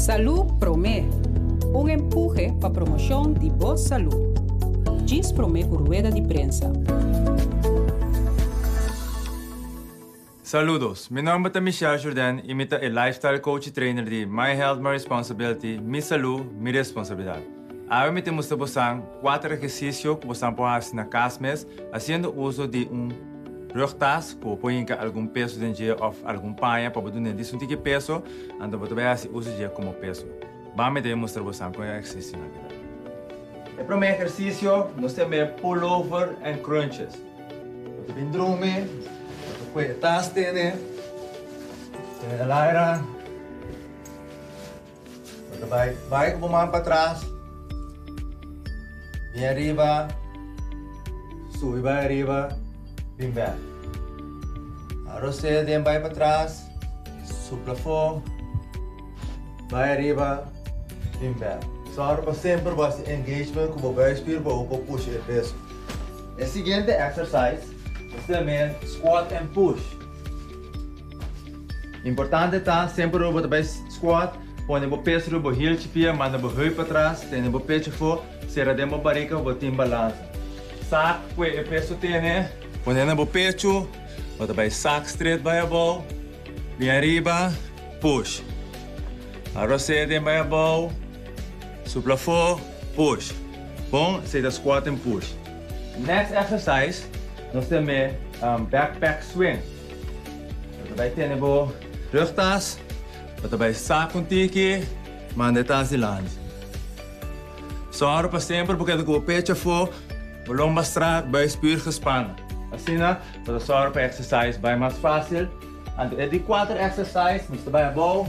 Salú Promé, un empuhe pa promoshon di bo salú. Djis promé ku rueda di prensa. Saludos, mi nomber ta Michel Jourdain y mi ta e lifestyle coach y trainer di My Health My Responsibility, Mi Salú, Mi Responsabilidad. Awe mi ta mustra bosan cuater ehercicio cu bosan por haci na cas mes haciendo uso di un rugtas cu bo por hinca algun peso den dje of algun paña pa bo duna dies un tiki peso, anto bo ta bay haci uso dje como peso. Ban mi ta bay mustra bosan con e ehercicionan aki ta. E prome ehercicio nos ta yama pullover and crunches. Bo ta bin drumi, bo ta kue e tas tene, tene e laira, bo ta bai bai ku bo man patras, bin ariba, subi bai ariba, bin bèk. Arosé den bai patras, supla afó. Bai ariba, bin bek. Sòru pa semper bo hasi engagement ku bo buikspier pa bo por pusha e peso. E siguiente exercise nos ta yam'é squat and push. Importante ta semper ora bo ta bai squat, pone bo peso riba bo hielchi pia, manda bo heup patras, tene bo pecho afó, sera den bo barika pa bo tin balansa. Sak ku e peso tene, pone na bo pecho, bo ta bai sak stret bai abou, bin ariba. Push. Arosé den bai abou, supla afó, push. Bon, esei ta squat en push. Next exercise, nos ta yam'é backpack swing. Bo ta bai tene bo rugtas, bo ta bai sak un tiki, manda e tas dilanti. Sòru pa semper bo keda ku bo pecho afó, bo lomba strak, buikspier gespannen. Asina bo ta sòru pa e exercise bai mas fásil. Anto e di kuater exercise nos ta bai abou.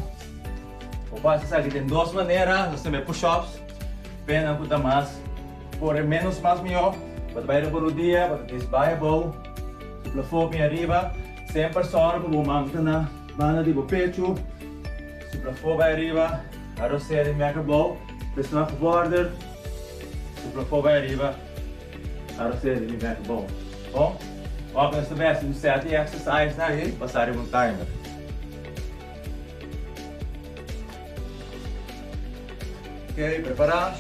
Bo por hasi esaki den dos manera, nos ta mira push ups, pena ku ta mas kore menos mas mihó. Bo ta bai riba rudia, bo ta dis bai abou, supla afó bin ariba. Semper sòru ku bo man ta na banda di bo pechu, supla afó bai ariba, a rosea di mek abou, personal gevorder, supla afó bai ariba. Aro sede mi bek bon. Bon, wak nos ta besi un set di exercise na ei pasa riba un timer. Ok, prepara.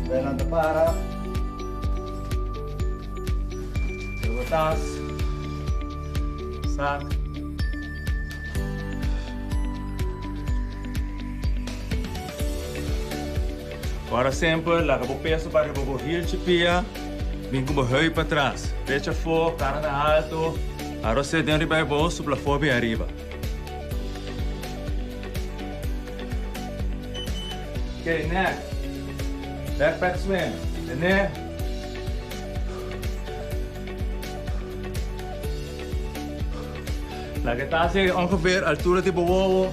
Adelante para. Luego tas. Sak. Ora semper laga bo peso pa riba bo hieltje pia. Bin ku bo heup patras. Pecho afó, kara na alto. Arosé den riba e bo, supla afó bin ariba. Ok, next. Backpack swing. Tene. Laga e tas yega ongeveer altura di bo wowo.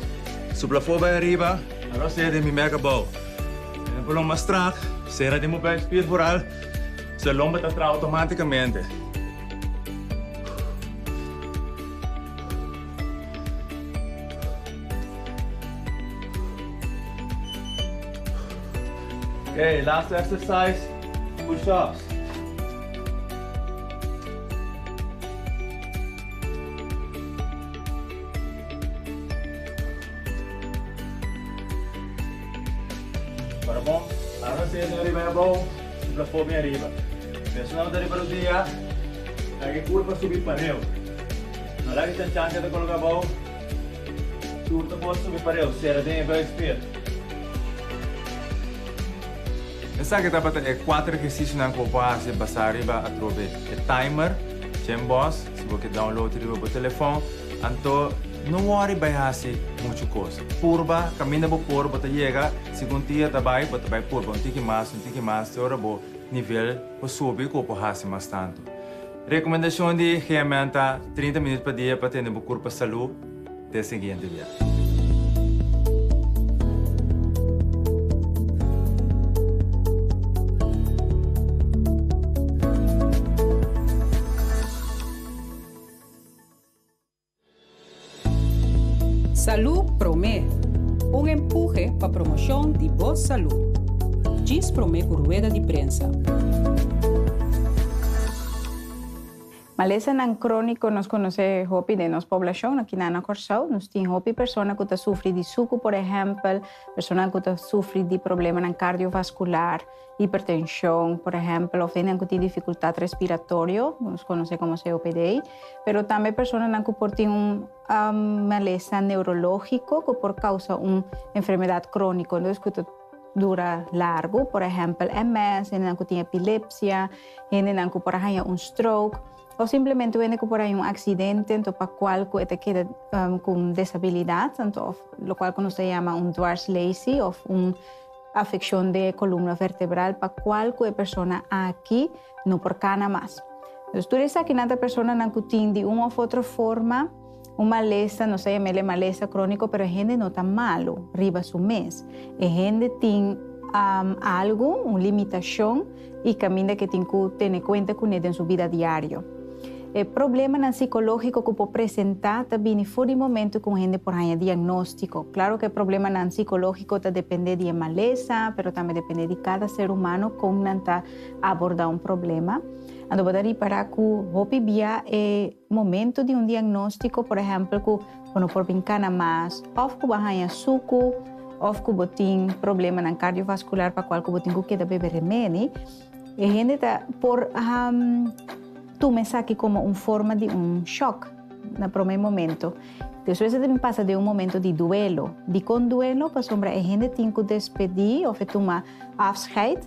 Supla afó bai ariba. Arò sea den mi mek abou. Tene bo lomba strak. Sera den bo buikspier vooral. So e lomba ta traha automaticamente. Okay, last exercise, push-ups. Para bom, ahora sí, arriba y abou, supla fobi arriba. Personal ta riba rodilla, laga e curpa subi pareu. No laga e chanchan keda coloca abou. Tur ta por subi pareu, sera den e buikspier. Esaki tabata e kuater ehersisionan ku bo por hasi basá riba atrobe e timer, Gymboss, si bo ke download riba bo telefòn. Anto no wòri bai hasi muchu kos. Purba kaminda bo por bo ta yega, segun dia ta bai bo ta bai purba un tiki mas, un tiki mas te ora bo nivel por subi ku bo por hasi mas tantu. Rekomendashon di GMN ta 30 minüt pa dia pa tene bo kurpa salú. Te siguiente bia. Salú Promé, un empuhe pa promoshon di bo salú. Djis promé ku rueda di prensa. Malesanan króniko nos konosé hopi den nos poblashon aki na na Kòrsou. Nos tin hopi persona ku ta sufri di suku por ehèmpel, personanan ku ta sufri di problemanan kardiovaskular, hipertenshon por ehèmpel òf hendenan ku tin difikultat respiratorio, nos konosé komo COPD. Pero tambe personanan ku por tin un malesa neurológiko ku por kousa un enfermedat króniko, entonces ku ta dura largu, por ehèmpel MS, hendenan ku tin epilepsia, hendenan ku por a haña un stroke òf simplemente un hende ku por haña un aksidente anto pa kual ku e ta keda ku un desabilidat anto òf lokual ku nos ta yama un dwarslaesie òf un afekshon den e kolumna vertebral pa kual ku e persona aki no por kana mas. Entonces tur esakinan ta personanan ku tin di un òf otro forma un malesa, nos ta yam'el e malesa króniko, pero e hende no ta malu riba su mes. E hende tin algu, un limitashon, i kaminda ku e tin ku tene kuenta kuné den su bida diario. E problemanan sikológiko ku por presentá ta bini for di momentu ku un hende por haña diagnóstiko. Klaro ku e problemanan sikológiko ta dependé di e malesa, pero tambe dependé di kada ser humano kon nan ta abordá un problema. Anto bo ta ripará ku hopi bia e Momento di un diagnóstiko, por ehèmpel ku bo no por bin kana mas, òf ku bo a haña suku, òf ku bo tin problemanan kardiovaskular pa kual ku bo tin ku keda bebe remedi, e hende ta por tuma esaki komo un forma di un shòk na promé momento. Despues e ta bin pasa den un momento di duelo. Dikon duelo? Pasobra e hende tin ku despedí òf e tuma afscheid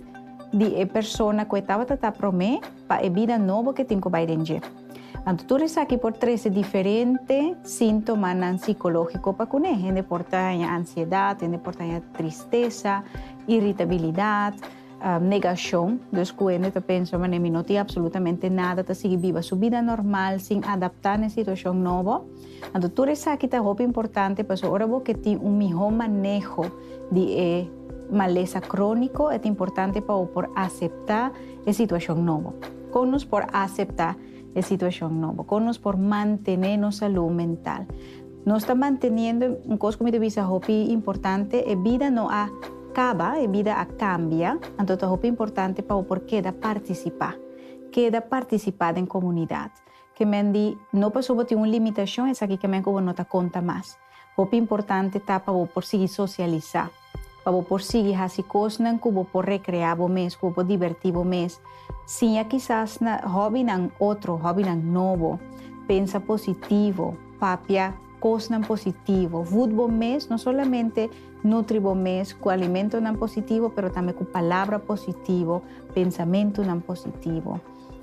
di e persona ku e tabata ta promé pa e bida nobo ku e tin ku bai den dje. Anto tur esaki por trese diferente síntomanan sikológiko pa kuné. Hende por ta haña ansiedat, hende por ta haña tristesa, iritabilidat, negashon. Dus ku hende ta pensa manera mi no tin apsolutamente nada, ta sigui biba su bida normal sin adaptá na e situashon nobo. Anto tur esaki ta hopi importante pasobra ora bo ke tin un mihó maneho di e malesa króniko e ta importante pa bo por aseptá e situashon nobo. Kon nos por aseptá e situashon nobo? Kon nos por mantené nos salú mental? Nos ta manteniendo, un kos ku mi ta bisa hopi importante, e bida no a kaba, e bida a kambia, anto ta hopi importante pa bo por keda partisipá, keda partisipá den komunidat. Ke men di, no pasobra bo tin un limitashon esaki ke men ku bo no ta konta mas. Hopi importante ta pa bo por sigui sosialisá, pa bo por sigui hasi kosnan ku bo por rekreá bo mes, ku bo por dibertí bo mes. Siña kisas na hòbinan otro, hòbinan nobo. Pensa positivo, papia kosnan positivo. Vud bo mes, no solamente nutri bo mes ku alimentonan positivo, pero tambe ku palabra positivo, pensamentunan positivo.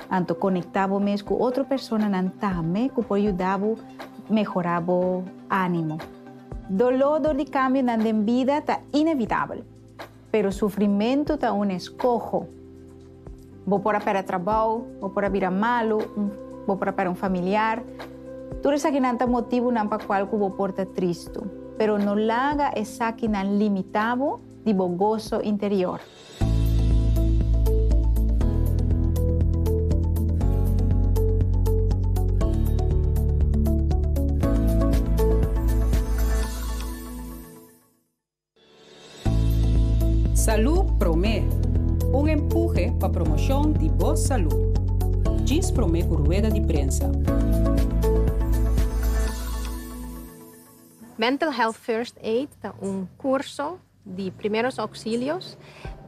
Anto konektá bo mes ku otro personanan tambe ku por yuda bo mehorá bo ánimo. Doló dor di kambionan den bida ta inevitabel, pero sufrimentu ta un eskoho. Bo por a pèrdè trabou, bo por a bira malu, bo por a pèrdè un familiar. Tur esakinan ta motibunan pa kual ku bo por ta tristu, pero no laga esakinan limitá bo di bo goso interior. Salú Promé, un empuhe pa promoshon di bo salú. Djis promé ku rueda di prensa. Mental Health First Aid ta un kurso di primeros auxilios,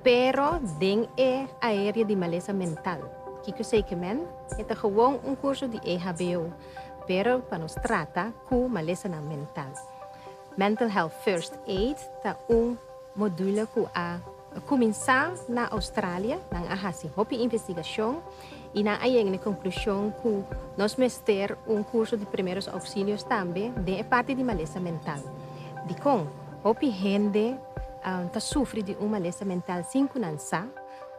pero den e aerea di malesa mental. Kiko esei ke men? E ta gewoon un kurso di EHBO, pero pa nos trata ku malesanan mental. Mental Health First Aid ta un module ku a kuminsá na Australia. Nan a hasi hopi investigashon i nan a yega na e konklushon ku nos mester un kurso di primeros auxilios tambe den e parti di malesa mental. Dikon? Hopi hende ta sufri di un malesa mental sin ku nan sa.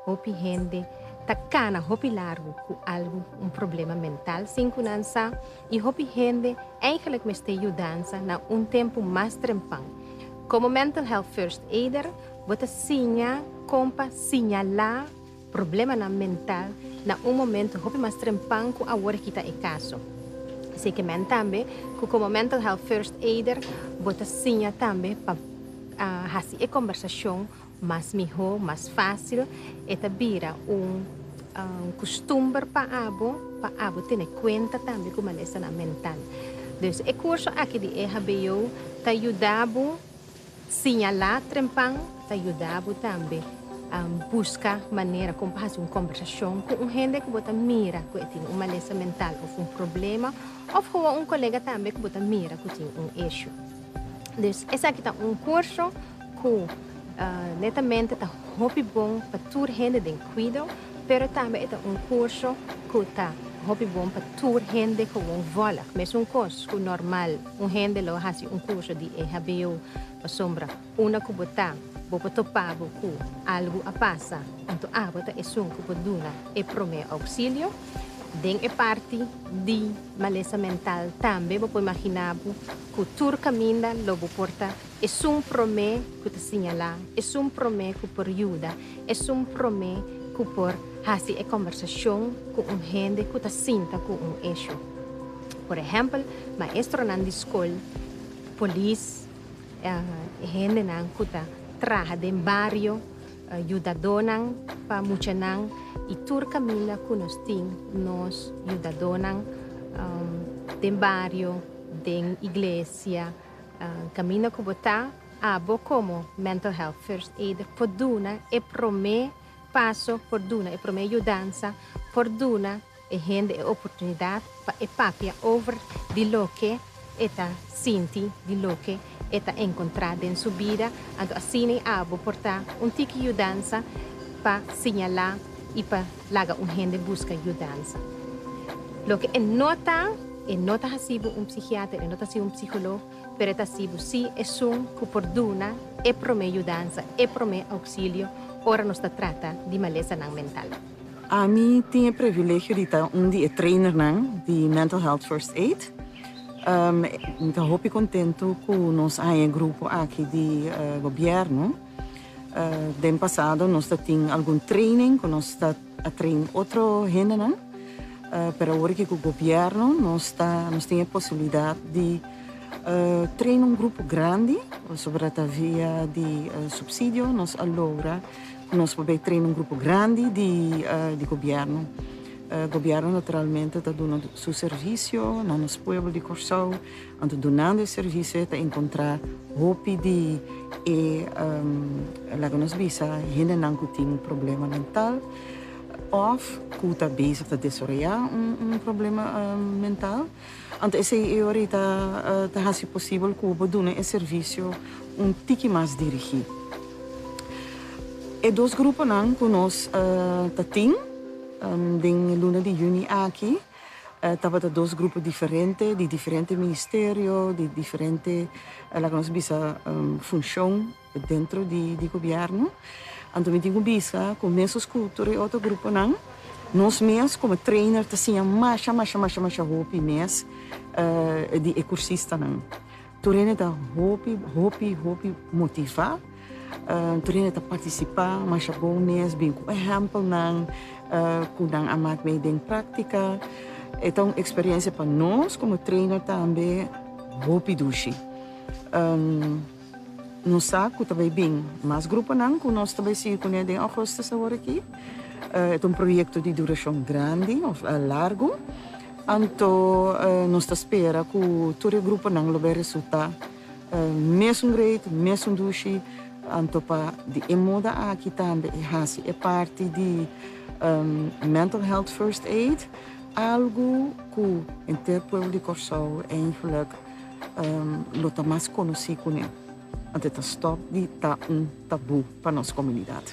Hopi hende ta kana hopi largu ku algu, un problema mental sin ku nan sa i hopi hende eigenlijk mester yudansa na un tempu mas trempan. Komo mental health first aider bo ta siña kon pa siñalá problemanan mental na un momento hopi mas trempan ku awor aki ta e kaso. Esei ke men tambe ku komo mental health first aider bo ta siña tambe pa hasi e kombersashon mas mihó, mas fásil. E ta bira un kustumber pa abo, pa abo tene kuenta tambe ku malesanan mental. Dus e kurso aki di EHBO ta yuda bo siñalá trempan, ta yuda bo tambe buska manera kon pa hasi un kombersashon ku un hende ku bo ta mira ku e tin un malesa mental òf un problema, òf gewoon un kolega tambe ku bo ta mira ku tin un issue. Dus esaki ta un kurso ku netamente ta hopi bon pa tur hende den kuido, pero tambe e ta un kurso ku ta hopi bon pa tur hende gewoon vòlg. Mesun kos ku normal un hende lo hasi un kurso di EHBO pasobra unda ku bo ta bo por topa bo ku algu a pasa, anto abo ta esun ku por duna e promé ouksilio. Den e parti di malesa mental tambe bo por imaginá bo ku tur kaminda lo bo por ta esun promé ku ta siñalá, esun promé ku por yuda, esun promé ku por hasi e kòmbersashon ku un hende ku ta sinta ku un issue. Por ehèmpel, maestronan di skol, polis, e hendenan ku ta traha den bario, yudadónan pa muchanan i tur kaminda ku nos tin nos yudadónan den bario, den iglesia, kaminda ku bo ta, abo komo Mental Health First Aider por duna e promé paso, por duna e promé yudansa, por duna e hende e oportunidat pa e papia over di loke e ta sinti, di loke e ta enkontrá den su bida. Anto asina i abo por ta un tiki yudansa pa siñalá i pa laga un hende buska yudansa. Loke e no ta, e no ta hasi bo un psikiater, e no ta hasi un psikolog, pero e ta hasi bo sí esun ku por duna e promé yudansa, e promé ouksilio ora nos ta trata di malesanan mental. Ami tin e privilegio di ta un di e trainernan di Mental Health First Aid. Mi ta hopi kontentu ku nos a haña e grupo aki di gobièrnu. Den pasado nos ta tin algun training ku nos ta a train otro hendenan, pero awor aki ku gobièrnu nos ta nos tin e posibilidat di train un grupo grandi, pasobra ta via di supsidio nos a logra. Nos por bay train un grupo grandi di di gobierno. Gobierno naturalmente ta duna su servicio na nos pueblo di Corsou, anto dunando e servicio e ta encontra hopi di e laga nos bisa hendenan cu tin problema mental of cu ta bezig ta desaroya un problema mental. Anto esey e ora ta ta haci posibel cu bo duna e servicio un tiki mas dirigi. E dos gruponan cu nos ta tin den luna di juni aki tabata dos grupo diferente di diferente ministerio, di diferente laga nos bisa funcion dentro di gobierno. Anto mi tin cu bisa cu mesun cu tur e otro gruponan, nos mes como trainer ta siña masha masha masha masha hopi mes di e cursistanan. Tur hende ta hopi hopi hopi motivá, tur hende ta partisipá masha bon mes, bin ku ehèmpelnan ku nan a mak mee den práktika. E ta un eksperensia pa nos komo trainer tambe hopi dushi. Nos sa ku ta bai bin mas gruponan ku nos ta bai sigui kuné den ougùstùs awor aki. E ta un proyekto di durashon grandi òf largu. Anto nos ta spera ku tur e gruponan lo bai resultá mesun great, mesun dushi. Anto pa di e moda aki tambe e hasi e parti di Mental Health First Aid algu ku henter pueblo di Kòrsou eigenlijk lo ta mas konosí kuné. Anto e ta stòp di ta un tabú pa nos komunidat.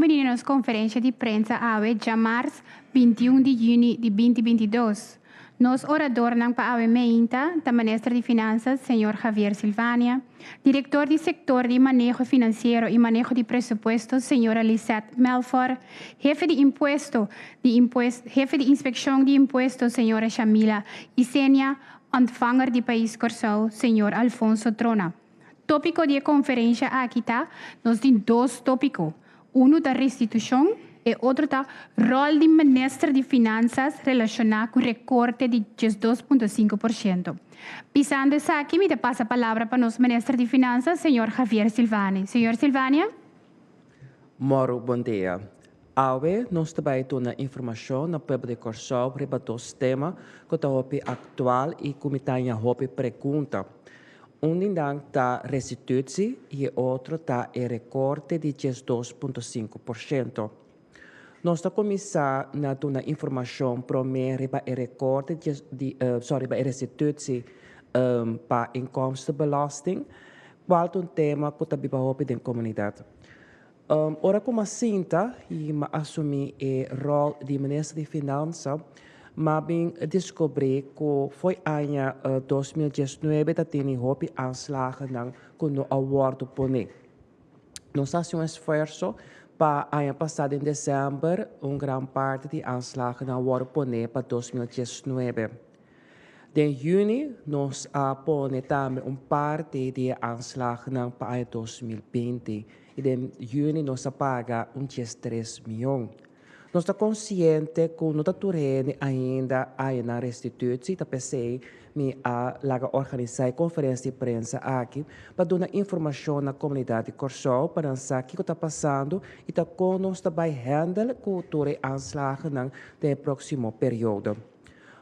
bini na nos konferensha di prensa awe djamars 21 di yüni di 2022. Nos oradornan pa awe meinta ta Minister di Finanzas, señor Javier Silvania, Direktor di Sektor di Maneho Finansiero i Maneho di Presupuesto, señora Lisette Melfor, Hefe di Impuesto di Hefe di Inspekshon di Impuesto, señora Shamila Isenia, Ontvanger di Pais Kòrsou, señor Alfonso Trona. Tópiko di e konferensha aki ta, nos tin dos tópiko. Unu ta restitushon, e otro ta ròl di Minister di Finansas relashoná ku rekorte di 12,5%. Pisando esaki mi ta pasa palabra pa nos Minister di Finansas, señor Javier Silvania. Señor Silvania. Moro, bon dia. Awe nos ta bai duna informashon na pueblo di Kòrsou riba dos tema ku ta hopi aktual i ku mi ta haña hopi pregunta. Un di nan ta restitutie i e otro ta e rekorte di 12,5%. Nos ta kuminsá na duna informashon promé riba e rekorte di sorry riba e restitutie pa inkomstenbelasting, kual ta un tema ku ta biba hopi den komunidat. Ora ku m'a sinta i m'a asumí e ròl di Minister di Finansa, m'a bin deskubrí ku fo'i aña 2019 ta tene hopi aanslagennan ku no a wòrdu poné. Nos a hasi un esfuerso pa aña pasá den desèmber un gran parti di aanslagennan a wòrdu poné pa 2019. Den yüni nos a pone tambe un parti di e aanslagnan pa aña 2020 i den yüni nos a paga un 13 mion. Nos ta konsiente ku no ta tur hende ainda haya nan restitutie, ta p'esei mi a laga organisá e konferensia di prensa aki pa duna informashon na komunidat di Kòrsou pa nan sa kiko ta pasando i ta kon nos ta bai hèndel ku tur e aanslagennan den e próksimo periodo.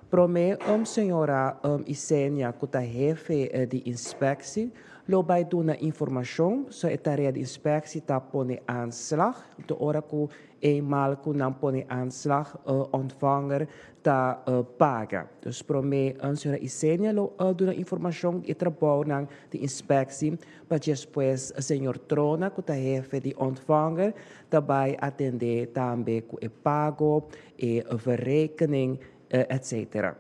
Promé señora Isenia ku ta hefe di inspeksi lo bai duna informashon. So e tarea di inspeksi ta pone aanslag. Te ora ku eenmaal ku nan pone aanslag ontvanger ta paga. Dus promé señora Isenia lo duna informashon di e trabounan di inspeksi pa despues señor Trona ku ta hefe di ontvanger ta bai atendé tambe ku e pago, e verrekening, etc.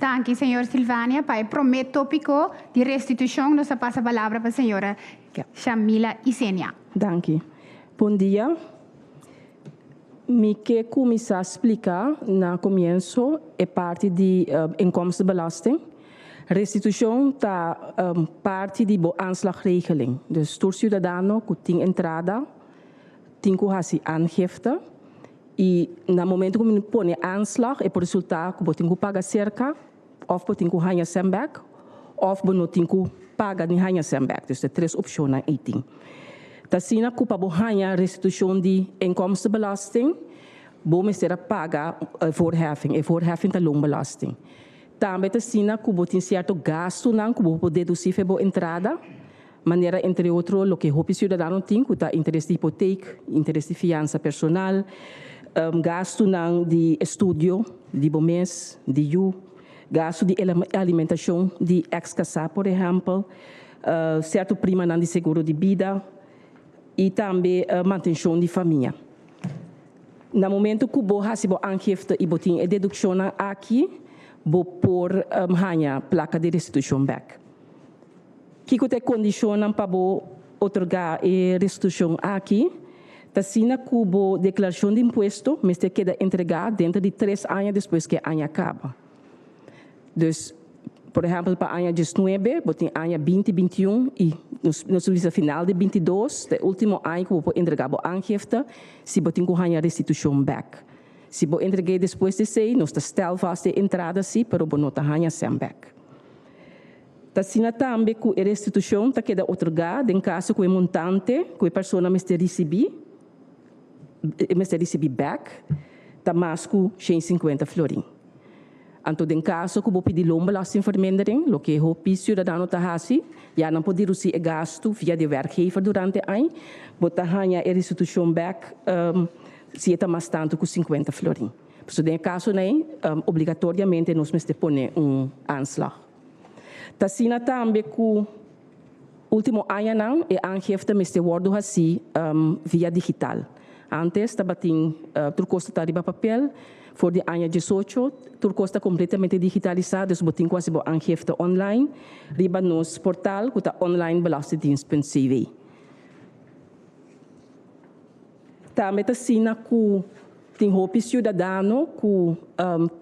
Danki, señor Silvania. Pa e promé tópiko di restitushon nos ta pasa palabra pa señora Shamila Isenia. Danki. Bon dia. Mi ke kuminsá splika na komienso e parti di inkomstenbelasting. Restitushon ta parti di bo aanslagregeling. Dus tur siudadano ku tin entrada tin ku hasi aangifte i na momento ku mi pone aanslag e por resultá ku bo tin ku paga serka òf bo tin ku haña sèn bèk òf bo no tin ku paga ni haña sèn bèk. Dus e tres opshonnan ei tin. Ta asina ku pa bo haña restitushon di inkomstenbelasting bo mester a paga e voorheffing. E voorheffing ta loonbelasting. Tambe ta asina ku bo tin sierto gastunan ku bo por dedusí for bo entrada, manera entre otro loke hopi siudadano tin ku ta interes di hipotek, interes di fiansa personal, gastunan di estudio di bo mes, di yu, gastu di alimentashon di eks kasá por ehèmpel, sierto primanan di seguro di bida i tambe mantenshon di famia. Na momento ku bo hasi bo aangifte i bo tin e dedukshonnan aki, bo por haña plaka di restitushon bèk. Kiko ta e kondishonnan pa bo otorgá e restitushon aki? Ta asina ku bo deklarashon di impuesto mester keda entregá denter di tres aña despues ku e aña kaba. Dus, por ehèmpel pa aña 19, bo tin aña 20, 21 i nos nos bisa final di 22 ta e último aña ku bo por entregá bo aangifte si bo tin ku haña restitushon bèk. Si bo entreg'é despues di esei, nos ta stèl vast e entrada sí, pero bo no ta haña sèn bèk. Ta asina tambe ku e restitushon ta keda otorgá den kaso ku e montante ku e persona mester risibí e mester risibí bèk ta mas ku 150 florin. Anto den kaso ku bo pidi loonbelastingvermindering, loke hopi siudadano ta hasi, ya nan por dirusí e gastu via di werkgever durante añ, bo ta haña e restitushon bèk si e ta mas tantu ku 50 florin. Pasobra den e kasonan ei, obligatoriamente nos mester pone un aanslag. Ta asina tambe ku. Último añanan e aangifte mester wòrdu hasí via digital. Antes tabatin tur kos ta riba papel, for di aña 18 tur kos ta kompletamente digitalisá, dus bo tin ku hasi bo aangifte online riba nos portal ku ta onlinebelastingdienst.cw. Tambe ta asina ku tin hopi siudadano ku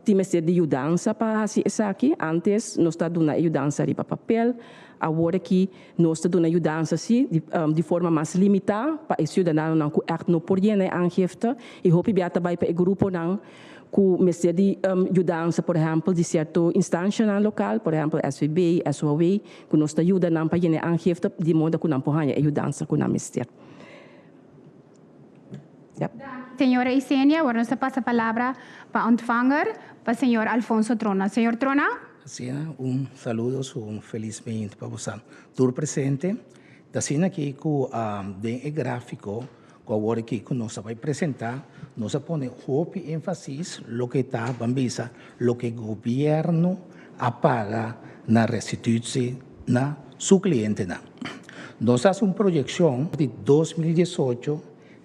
tin mester di yudansa pa hasi esaki. Antes nos ta duna e yudansa riba papel, awor aki nos ta duna yudansa si di forma mas limitá pa e siudadanonan ku ègt no por yena e aangifte i hopi bia ta bai pa e gruponan ku mester di yudansa, por ehèmpel di sierto instanshanan lokal, por ehèmpel SVB, SOAW, ku nos ta yuda nan pa yena e aangifte di moda ku nan por haña e yudansa ku nan mester. Yep. Señora Isenia, awor nos ta pasa palabra pa ontvanger, pa señor Alfonso Trona. Señor Trona? Asina, un saludo, un felis mainta pa boso tur presente. Ta asina aki ku den e gráfiko ku awor aki ku nos a bai presentá, nos a pone hopi énfasis loke ta, ban bisa, loke gobièrnu a paga na restitutie na su klientenan. Nos a hasi un proyekshon di 2018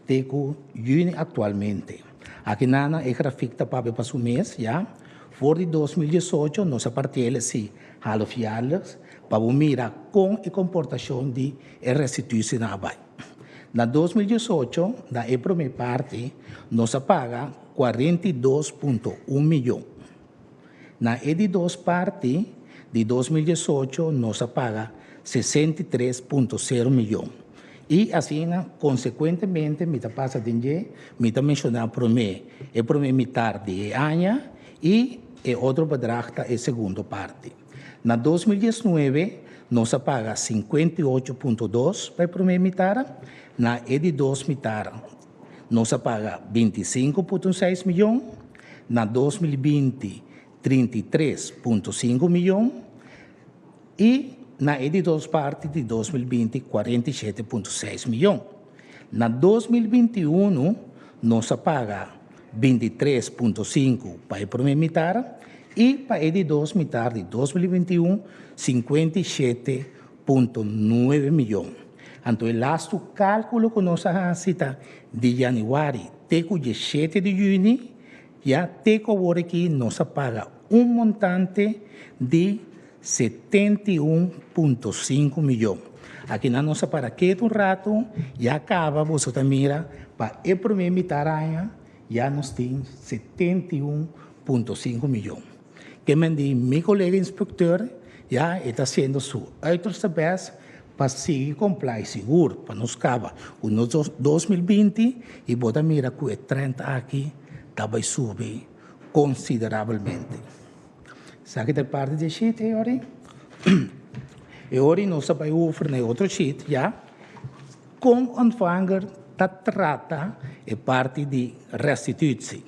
te ku yüni aktualmente. Aki nana e grafik ta papia pa su mes, ya. For di 2018 nos a parti el si halfjaarlijks pa bo mira kon e komportashon di e restitutienan a bai. Na 2018, na e promé parti, nos a paga 42,1 miyon. Na e di dos parti di 2018 nos a paga 63,0 miyon. I asina, konsekuentemente, mi ta pasa den dje, mi ta menshoná promé e promé mitar di e aña i e otro bedrag ta e segundo parti. Na 2019 nos a paga 58,2 pa e promé mitar, na e di dos mitar nos a paga 25,6 miyon, na 2020 33,5 miyon i na e di dos parti di 2020 47,6 miyon. Na 2021 nos a paga 23,5 pa e promé mitar i pa e di dos mitar di 2021 57,9 miyon. Anto e lastu kálkulo ku nos a hasi ta di yanüari te ku 17 di yüni, ya te ku awor aki nos a paga un montante di 71,5 miyon. Aki nan nos a para ketu un ratu, ya kaba boso ta mira pa e promé mitar aña ya nos tin 71,5 miyon. Ke men di mi kolega inspektor ya e ta hasiendo su uiterste best pa sigui comply sigur pa nos kaba ku nos 2020 i bo ta mira ku e trend aki ta bai subi konsiderabelmente. Esaki ta e parti di e sheet ei ori. E ori nos ta bai over na e otro sheet ya kon ontvanger ta trata e parti di restitutie.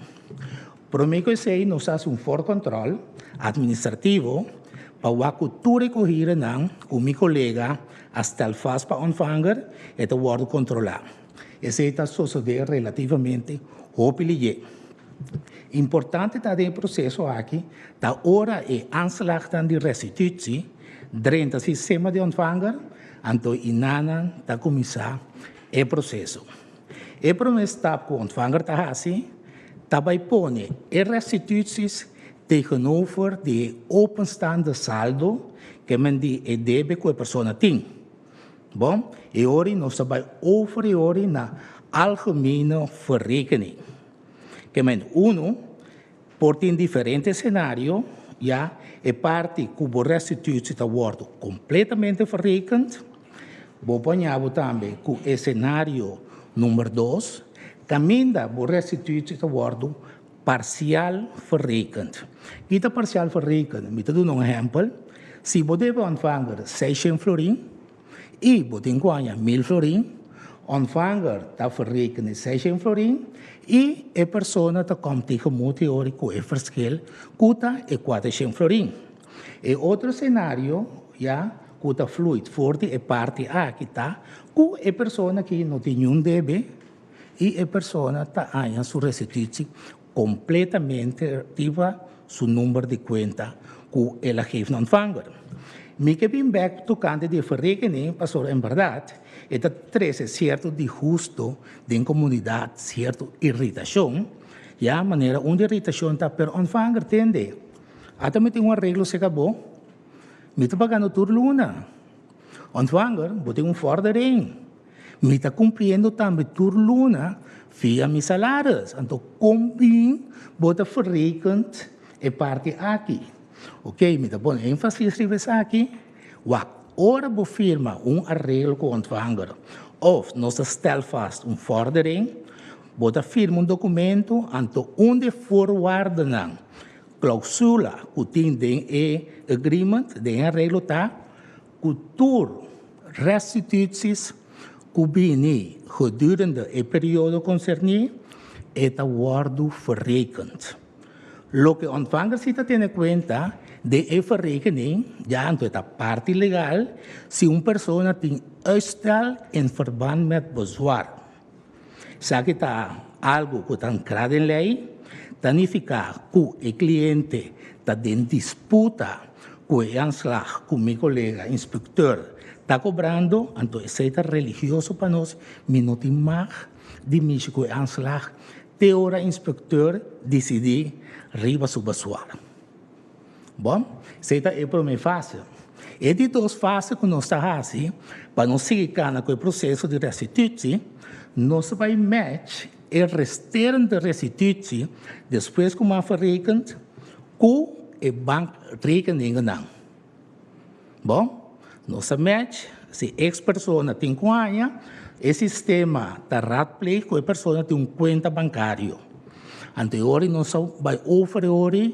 Promé ku esei nos a hasi un voorcontrol administrativo pa wak ku tur e kohirenan ku mi kolega a stel vast pa ontvanger e ta wòrdu kontrolá. Esei ta sosodé relativamente hopi lihé. Importante ta den e proseso aki ta ora e aanslagnan di restitutie drenta sistema di ontvanger, anto inanan ta kuminsá e proseso. E promé stap ku ontvanger ta hasi ta bai pone e restituties tegenover di e openstaande saldo ke men di e debe ku e persona tin. Bon, e ori nos ta bai over e ori na algemene verrekening. Ke men unu por tin diferente scenario, ya e parti ku bo restitutie ta wòrdu kompletamente verrekend. Bo por haña bo tambe ku e scenario number 2, kaminda bo restitutie ta wòrdu parsial verrekend. Kita parsial verrekend? Mi ta duna un ehèmpel. Si bo debe ontvanger 600 florin i bo tin ku haña 1000 florin, ontvanger ta verrekenen 600 florin i e persona ta kom tegemoet e ora ku e verschil ku ta e 400 florin. E otro scenario ya ku ta fluit for di e parti aki ta ku e persona ki no tin niun debe i e persona ta haña su restitutie kompletamente riba su number di kuenta ku el a geef na ontvanger. Mi ke bin bèk tokante di e verrekening pasobra en bèrdat e ta trese sierto disgusto den komunidat, sierto iritashon, ya, manera un di iritashon ta pero ontvanger tende, ata mi tin un areglo serka bo, mi ta pagando tur luna, ontvanger bo tin un vordering, mi ta kumpliendo tambe tur luna via mi salaris, anto kon bin bo ta verrekend e parti aki? Ok, mi ta pone énfasis riba esaki, wak ora bo firma un areglo ku ontvanger òf nos ta stel vast un vordering, bo ta firma un dokumento, anto un di e voorwaardennan, klausula, ku tin den e agreement, den e areglo ta ku tur restituties ku bini gedurende e periodo konserní e ta wòrdu verrekend. Loke ontvanger si ta tene kuenta den e verrekening, ya anto e ta parti legal, si un persona tin uitstel in verband met bezwaar. Esaki ta algu ku ta ankrá den lei, ta nifiká ku e kliente ta den disputa ku e aanslag ku mi kolega inspekteur ta kobrando, anto esei ta religioso pa nos, mi no tin mag di mishi ku e aanslag Te ora inspekteur disidí riba su basuar. Bon, esei ta e promé fase. E di dos fase ku nos ta hasi pa nos sigui kana ku e proseso di restitutsi, nos ta bai match e resterende restitutsi despues ku m'a verrekend ku e bankrekeningennan. Bon, nos ta match, si ex persona tin ku haña, e sistema ta raadpleeg ku e persona tin un kuenta bankario. Anto e ora nos ta bai over e ora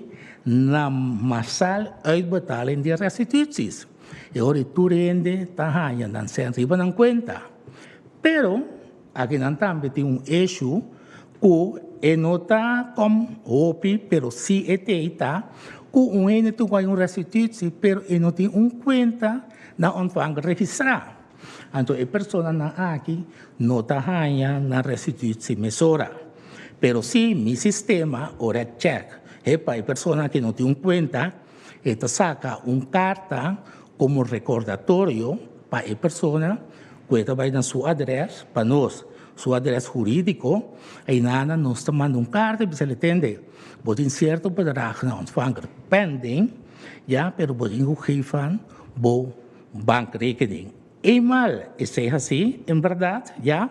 na masal uitbetaling di restituties. E ora tur hende ta haña nan sèn riba nan kuenta. Pero akinan tambe tin un issue ku e no ta kom hopi pero si e tei ta ku un hende tin ku hay un restitutie pero e no tin un kuenta na ontvanger registrá. Anto e personanan aki no ta haña nan restitutie mesora. Pero si mi sistema ora chèk hepa e persona aki no tin un kuenta e ta saka un karta komo rekordatorio pa e persona ku e ta bai na su adrès pa nos su adrès hurídiko, einana nos ta manda un karta i bisa le tende, bo tin sierto bedrag na ontvanger pending, ya, pero bo tin ku geef aan bo bankrekening. Eenmaal esei hasí, en bèrdat, ya,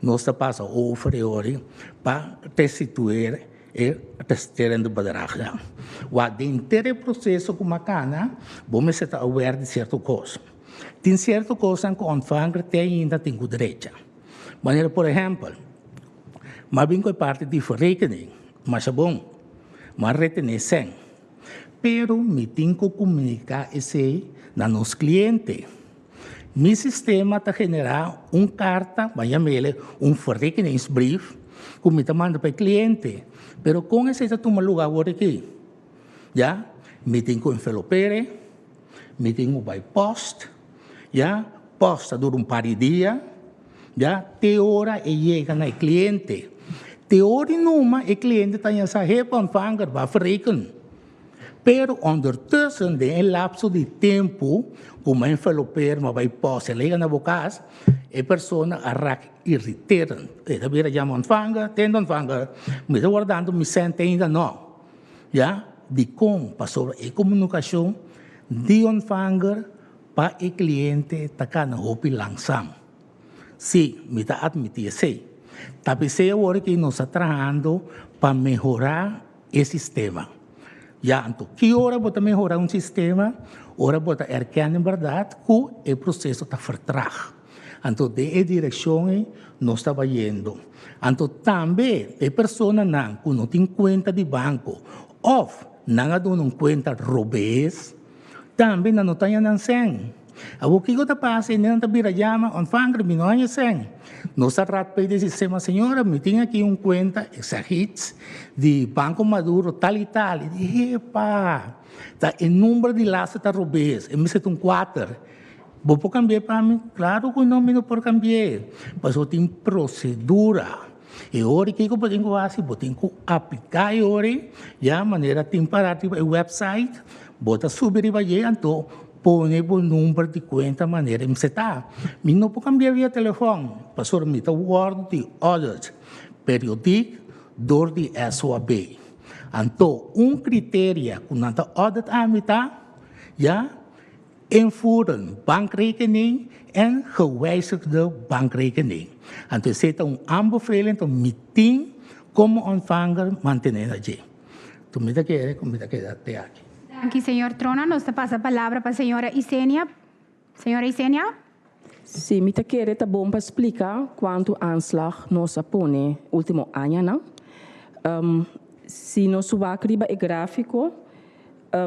nos ta pasa over e ora pa restituir e resterende bedragnan. Wak den henter e proseso ku makana, bo mester ta aware di sierto kos. Tin sierto kosnan ku ontvanger te ainda tin ku drecha. Manera por ehèmpel, m'a bin ku e parti di verrekening, masha bon, m'a retené sèn, pero mi tin ku komuniká esei na nos kliente. Mi sistema ta generá un karta, ban yam'el un verrekeningsbrief, ku mi ta manda pa e kliente. Pero kon esei ta tuma lugá awor aki? Ya, mi tin ku envelop'é. Mi tin ku bai post, ya, post ta dura un par di dia, ya, te ora e yega na e kliente. Te ora di numa e kliente ta haña sa hepa ontvanger ba verreken. Pero ondertussen den e lapso di tempu ku mi a envelopeer, mi a bai post, el a yega na bo kas, e persona a rak irriterend. E ta bira yama ontvanger, tende ontvanger, mi ta wardando mi sènt ainda no. Ya, dikon? Pasobra e komunikashon di ontvanger pa e kliente ta kana hopi langsam. Sí, mi ta atmití esei. Ta p'esei awor ki nos ta trahando pa mehorá e sistema. Ya, anto ki ora bo ta mehorá un sistema? Ora bo ta erkende en bèrdat ku e proseso ta vertrag. Anto den e direkshon ei nos ta bayendo. Anto tambe e personanan ku no tin kuenta di banko òf nan a duna un kuenta robes, tambe nan no ta haña nan sèn. Awor kiko ta pasa? E nan ta bira yama, Ontvanger, mi no haña sèn. Nos ta raadpleeg den sistema, Señora, mi tin aki un kuenta, ik zeg iets, di Banko Maduro tal i tal. I di, Epa, ta e number di laatste ta robes, e mester ta un kuater. Bo por cambi'é pa mi? Claro cu no, mi no por cambi'é. Pasobra tin procedura. E ora kico bo tin cu haci? Bo tin cu aplica e ora ya manera tin para riba e website, bo ta subi riba dje, anto Pone bo number di kuenta manera mester ta. Mi no por kambia via telefòn, pasobra mi ta wòrdu di audit periodiek dor di SOAB. Anto un kriteria ku nan ta audit ami ta, ya, invoeren bankrekening en gewijzigde bankrekening. Anto esei ta un aanbeveling ku mi tin komo ontvanger mantené na dje. Anto mi ta kere ku mi ta keda te aki. Danki señor Trona. Nos ta pasa palabra pa señora Isenia. Señora Isenia. Sí, mi ta kere ta bon pa splika kuantu aanslag nos a pone último añanan. Si nos wak riba e gráfiko,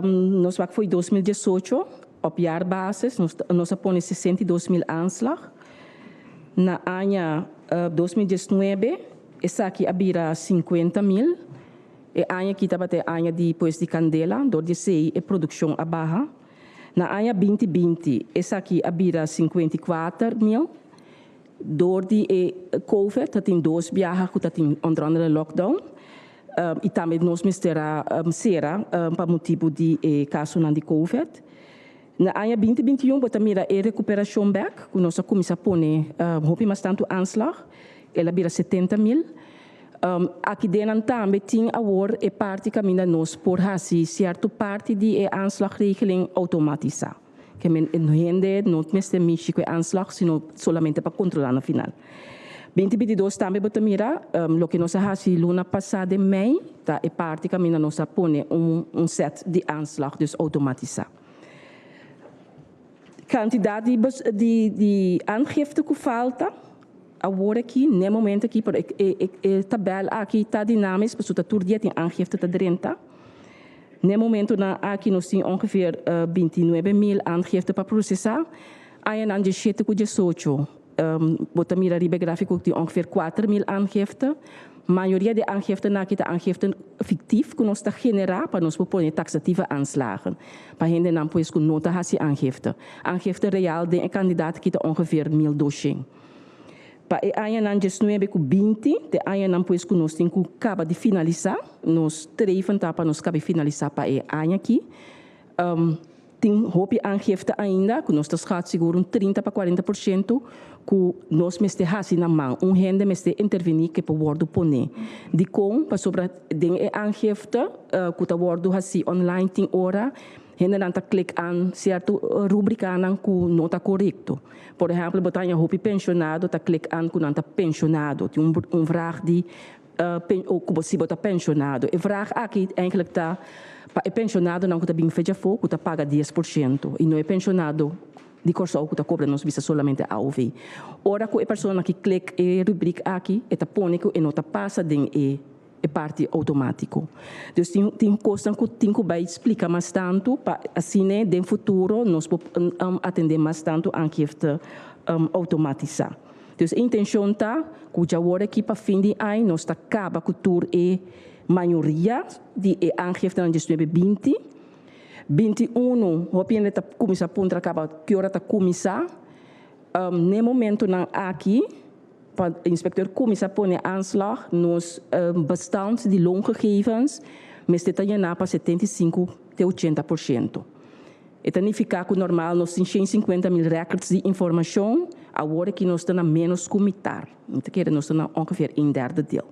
nos wak for 2018, op jaarbasis, nos a pone 62.000 aanslag. Na aña 2019, esaki a bira 50.000. E aña aki tabata e aña di pues di kandela, dor di esei e produkshon a baha. Na aña 2020, esaki a bira 54.000. Dor di e COVID, tatin dos biaha ku tatin onder andere lockdown. I tambe nos mester a sera pa motibu di e kasonan di COVID. Na aña 2021 bo ta mira e rekuperashon bèk, ku nos a kuminsá pone hopi mas tantu aanslag. El a bira 70.000. Aki den tambe tin awor e parti kaminda nos por hasi sierto parti di e aanslagregeling outomatisá. Ke men hende no mester mishi ku e aanslag, sino solamente pa kontrolá na final. 2022 tambe bo ta mira, loke nos a hasi luna pasá den mei, ta e parti kaminda nos a pone un set di aanslag, dus outomatisá. Kantidat di aangifte ku falta awor aki, na e momento aki, pero e tabèl aki ta dinámisch, pasobra tur dia tin aangifte ta drenta. Na e momentonan aki nos tin ongeveer 29.000 aangifte pa prosesá. Añanan 17 ku 18, bo ta mira riba e gráfiko tin ongeveer 4.000 aangifte. Mayoria di aangiftenan aki ta aangifte fiktief ku nos ta generá pa nos por pone taxatieve aanslagen. Pa hendenan pues ku no ta hasi aangifte. Aangifte real den e kantidat aki ta ongeveer 1200. Pa e añanan 19 ku 20, te añanan pues ku nos tin ku kaba di finalisá, nos streven ta pa nos kaba di finalisá pa e aña aki. Tin hopi aangifte ainda, ku nos ta schat sigur un 30 pa 40% ku nos mester hasi na man. Un hende mester intervení ku por wòrdu poné. Dikon? Pasobra den e aangifte ku ta wòrdu hasi online tin ora, hendenan ta klik aan sierto rubrikanan ku no ta korekto. Por ehèmpel, bo ta haña hopi penshonado ta klik aan ku nan ta penshonado. Tin un vraag di ku si bo ta penshonado. E vraag aki eigenlijk ta pa e penshonadonan ku ta bin fecha afó ku ta paga 10% i no e penshonado di Kòrsou ku ta kobra nos bisa solamente AOV. Ora ku e persona ki klik e rubriek aki, e ta pone ku e no ta pasa den e parti outomátiko. Dus tin kosnan ku tin ku bai splika mas tantu pa asina den futuro nos por atendé mas tantu aangifte outomatisá. Dus e intenshon ta ku djawor aki pa fin di aña nos ta kaba ku tur e mayoria di e aangiftenan 19 20. 21, hopi hende ta kuminsá puntra kaba ki ora ta kuminsá. Na e momentonan aki, pa inspektor kuminsá pone aanslag, nos bestand di loongegevens mester ta yená pa 75 te 80%. E ta nifiká ku normal nos tin 150.000 records di informashon, awor aki nos ta na ménos ku mitar. Mi ta kere nos ta na ongeveer een derde deel.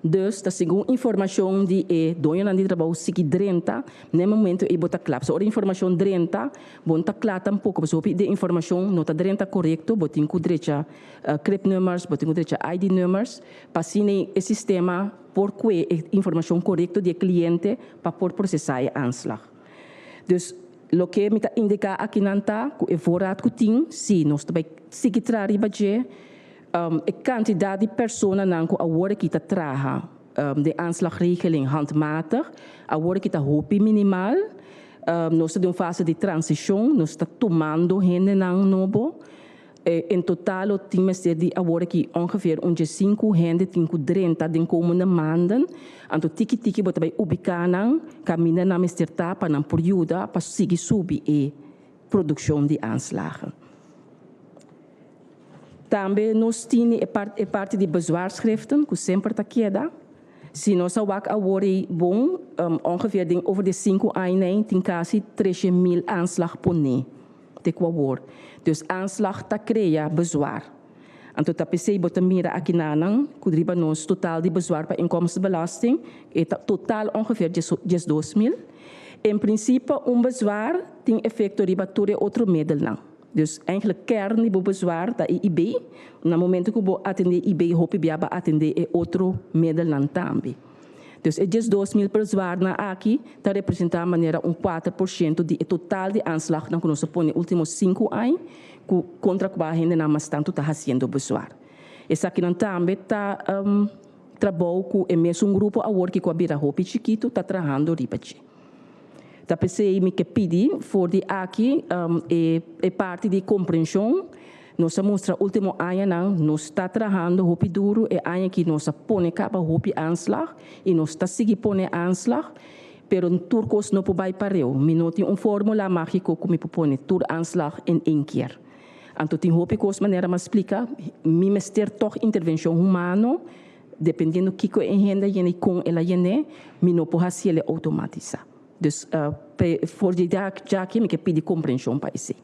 Dus ta segun informashon di e doñonan di trabou sigui drenta, na e momento ei bo ta kla. Pasobra ora informashon drenta, bo no ta kla tampoko, pasobra hopi di e informashon no ta drenta korekto, bo tin ku drecha cribnummers, bo tin ku drecha ID-nummers, pa asina e sistema por kue e informashon korekto di e kliente pa por prosesá e aanslag. Dus loke mi ta indiká akinan ta ku e voorraad ku tin, si nos ta bai sigui traha riba dje. E kantidat di personanan ku awor aki ta traha den aanslagregeling handmatig, awor aki ta hopi minimal. Nos ta den un fase di transishon, nos ta tumando hendenan nobo. En total lo tin mester di awor aki ongeveer un 15 hende tin ku drenta den komende maanden. Anto tiki tiki bo ta bai ubiká nan kaminda nan mester ta pa nan por yuda pa sigui subi e produkshon di aanslagen. Tambe nos tin e parti di bezwaarschriften ku semper ta keda. Si nos a wak awor ei bon, ongeveer den over di sinku aña ei tin kasi 3000 aanslag poné te ku awor. Dus aanslag ta krea bezwaar. Anto ta p'esei bo ta mira akinanan ku riba nos total di bezwaar pa inkomstenbelasting e ta total ongeveer 12.000. En prinsipe un bezwaar tin efekto riba tur e otro medelnan. Dus eigenlijk kern di bo bezwaar ta e IB. Na momento ku bo atendé IB hopi bia bo a atendé e otro medelnan tambe. Dus e 12.000 bezwaarnan aki ta representá manera un 4% di e total di aanslagnan ku nos a pone último 5 aña ku kontra kua hendenan mas tantu ta hasiendo bezwaar. Esakinan tambe ta trabou ku e mesun grupo awor ku a bira hopi chikitu ta trahando riba dje. Ta p'esei mi ke pidi for di aki e parti di komprenshon. Nos a mustra último añanan nos ta trahando hopi duru. E aña aki nos a pone kaba hopi aanslag i nos ta sigui pone aanslag, pero tur kos no por bai pareu. Mi no tin un fórmula mágiko ku mi por pone tur aanslag in één keer. Anto tin hopi kos, manera m'a splika, mi mester toch intervenshon humano, dependiendo kiko e hende a yena i kon el a yen'é, mi no por hasié outomatisá. Dus for di aki mi ke pidi komprenshon pa esei.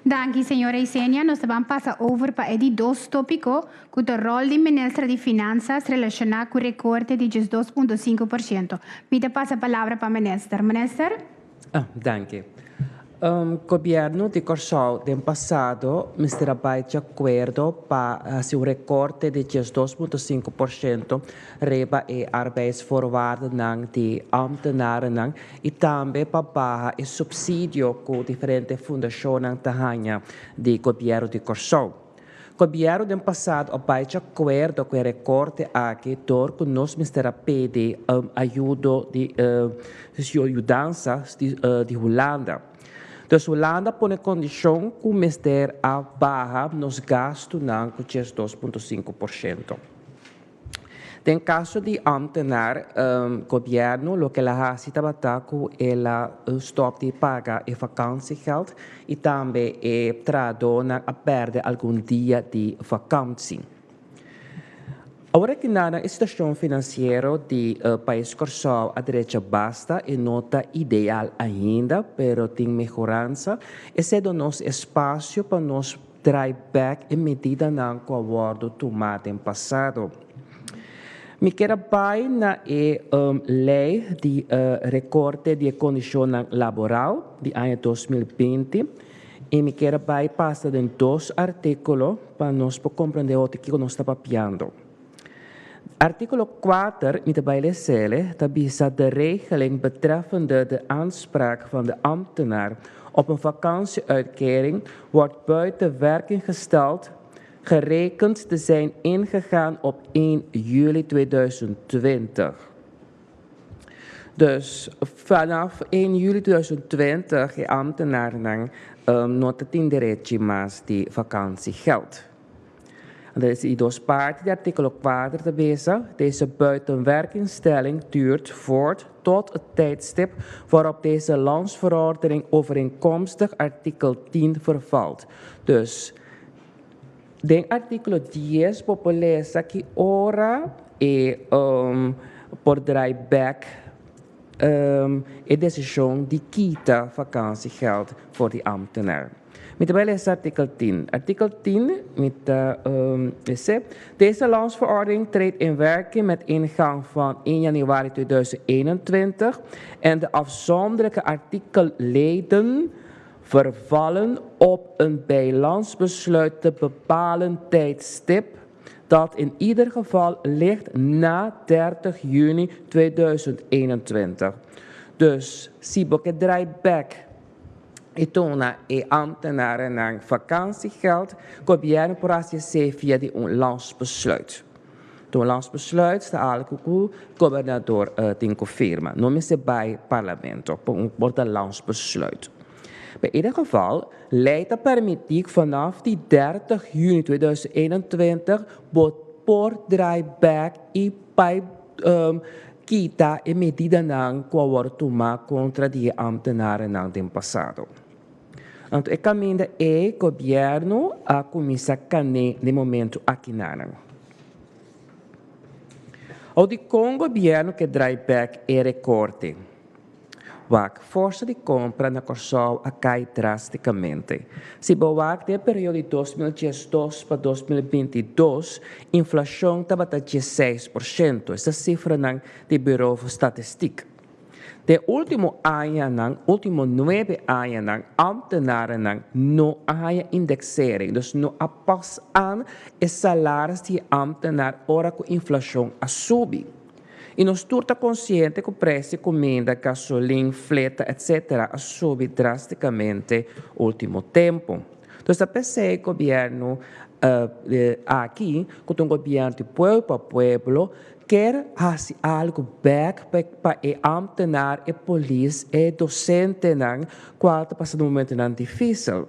Danki, señora Isenia. Nos ta bai pasa over pa e di dos tópiko, ku ta ròl di minister di Finansa relashoná ku rekorte di 2,5%. Mi ta pasa palabra pa minister. Minister? Ah, danki. Gobièrnu di Kòrsou den pasado mester a bai di akuerdo pa hasi un rekorte di 2,5% riba e arbeidsvoorwaardennan di ambtenarennan i tambe pa baha e supsidio ku diferente fundashonnan ta haña di gobièrnu di Kòrsou. Gobièrnu den pasado a bai di akuerdo ku e rekorte aki dor ku nos mester a pidi ayudo di yudansa di Hulanda. Dus Hulanda a pone kondishon ku mester a baha nos gastunan ku 2,5%. Den kaso di ambtenaar, gobièrnu loke el a hasi tabata ku el a stòp di paga e vakantiegeld i tambe e trahadónan a pèrdè algun dia di vakantie. Awor aki na e situashon finansiero di pais Kòrsou a drecha basta e no ta ideal ainda, pero tin mehoransa. Esei duna nos espasio pa nos draai bèk e medidanan ku a wòrdu tumá den pasado. Mi ke bai na e lei di rekorte di e kondishonnan laboral di aña 2020 i mi ke bai pasa den dos artíkulo pa nos por komprondé otro kiko nos ta papiando. Artíkulo 4, mi ta bai les'é, ta bisa: "De regeling betreffende de aanspraak van de ambtenaar op een vakantieuitkering wordt buiten werking gesteld, gerekend te zijn ingegaan op 1 juli 2020." Dus vanaf 1 juli 2020 e ambtenaarnan no tin derecho mas di vakantiegeld. En dat is die dos parti di artíkulo 4 ta bisa: "Deze buitenwerkingstelling duurt voort tot het tijdstip waarop deze landsverordening overeenkomstig artikel 10 vervalt." Dus den artíkulo 10 bo por lesa ki ora e por draai back e desishon di kita vakantiegeld voor di ambtenaar. Mi ta bai lesa artikel 10. Artikel 10, mi ta lesa: "Deze landsverordening treedt in werking met ingang van 1 januari 2021 en de afzonderlijke artikelleden vervallen op een bij landsbesluit te bepalen tijdstip dat in ieder geval ligt na 30 juni 2021." Dus, si bo ke draai back i duna e ambtenarennan vakantiegeld, gobièrnu por hasi via di un landsbesluit. Un landsbesluit ta algu ku gobernador tin ku firma. No mester bai parlamento, por un landsbesluit. In ieder geval, lei ta permití vanaf di 30 juni 2021 bo por draai back i bai kita e medidanan ku a wòrdu tumá kontra di ambtenarennan den pasado. Anto, e kaminda e gobièrnu a kuminsá kana na e momento aki nan. Awor dikon gobièrnu ke drai bèk e rekorte? Wak, forsa di kompra na Kòrsou a kai drástikamente. Si bo wak den e periodo di 2012 pa 2022, inflashon tabata 16%, esta sifranan di Bureau voor Statistiek. Den último añanan, último nuebe añanan, ámtenarennan no a haña indeksering, dus no a pas aan e salaris di e ámtenar ora ku inflashon a subi. I nos tur ta konsiente ku preis di kuminda, gasolin, fleta etc. A subi drástikamente último tempu. Dus ta p'esei gobièrnu aki, ku ta un gobièrnu di pueblo pa pueblo, Kier hasi algu bek pa e ambtenaar, e polis, e dosentenan kual ta pasando momentonan difisil.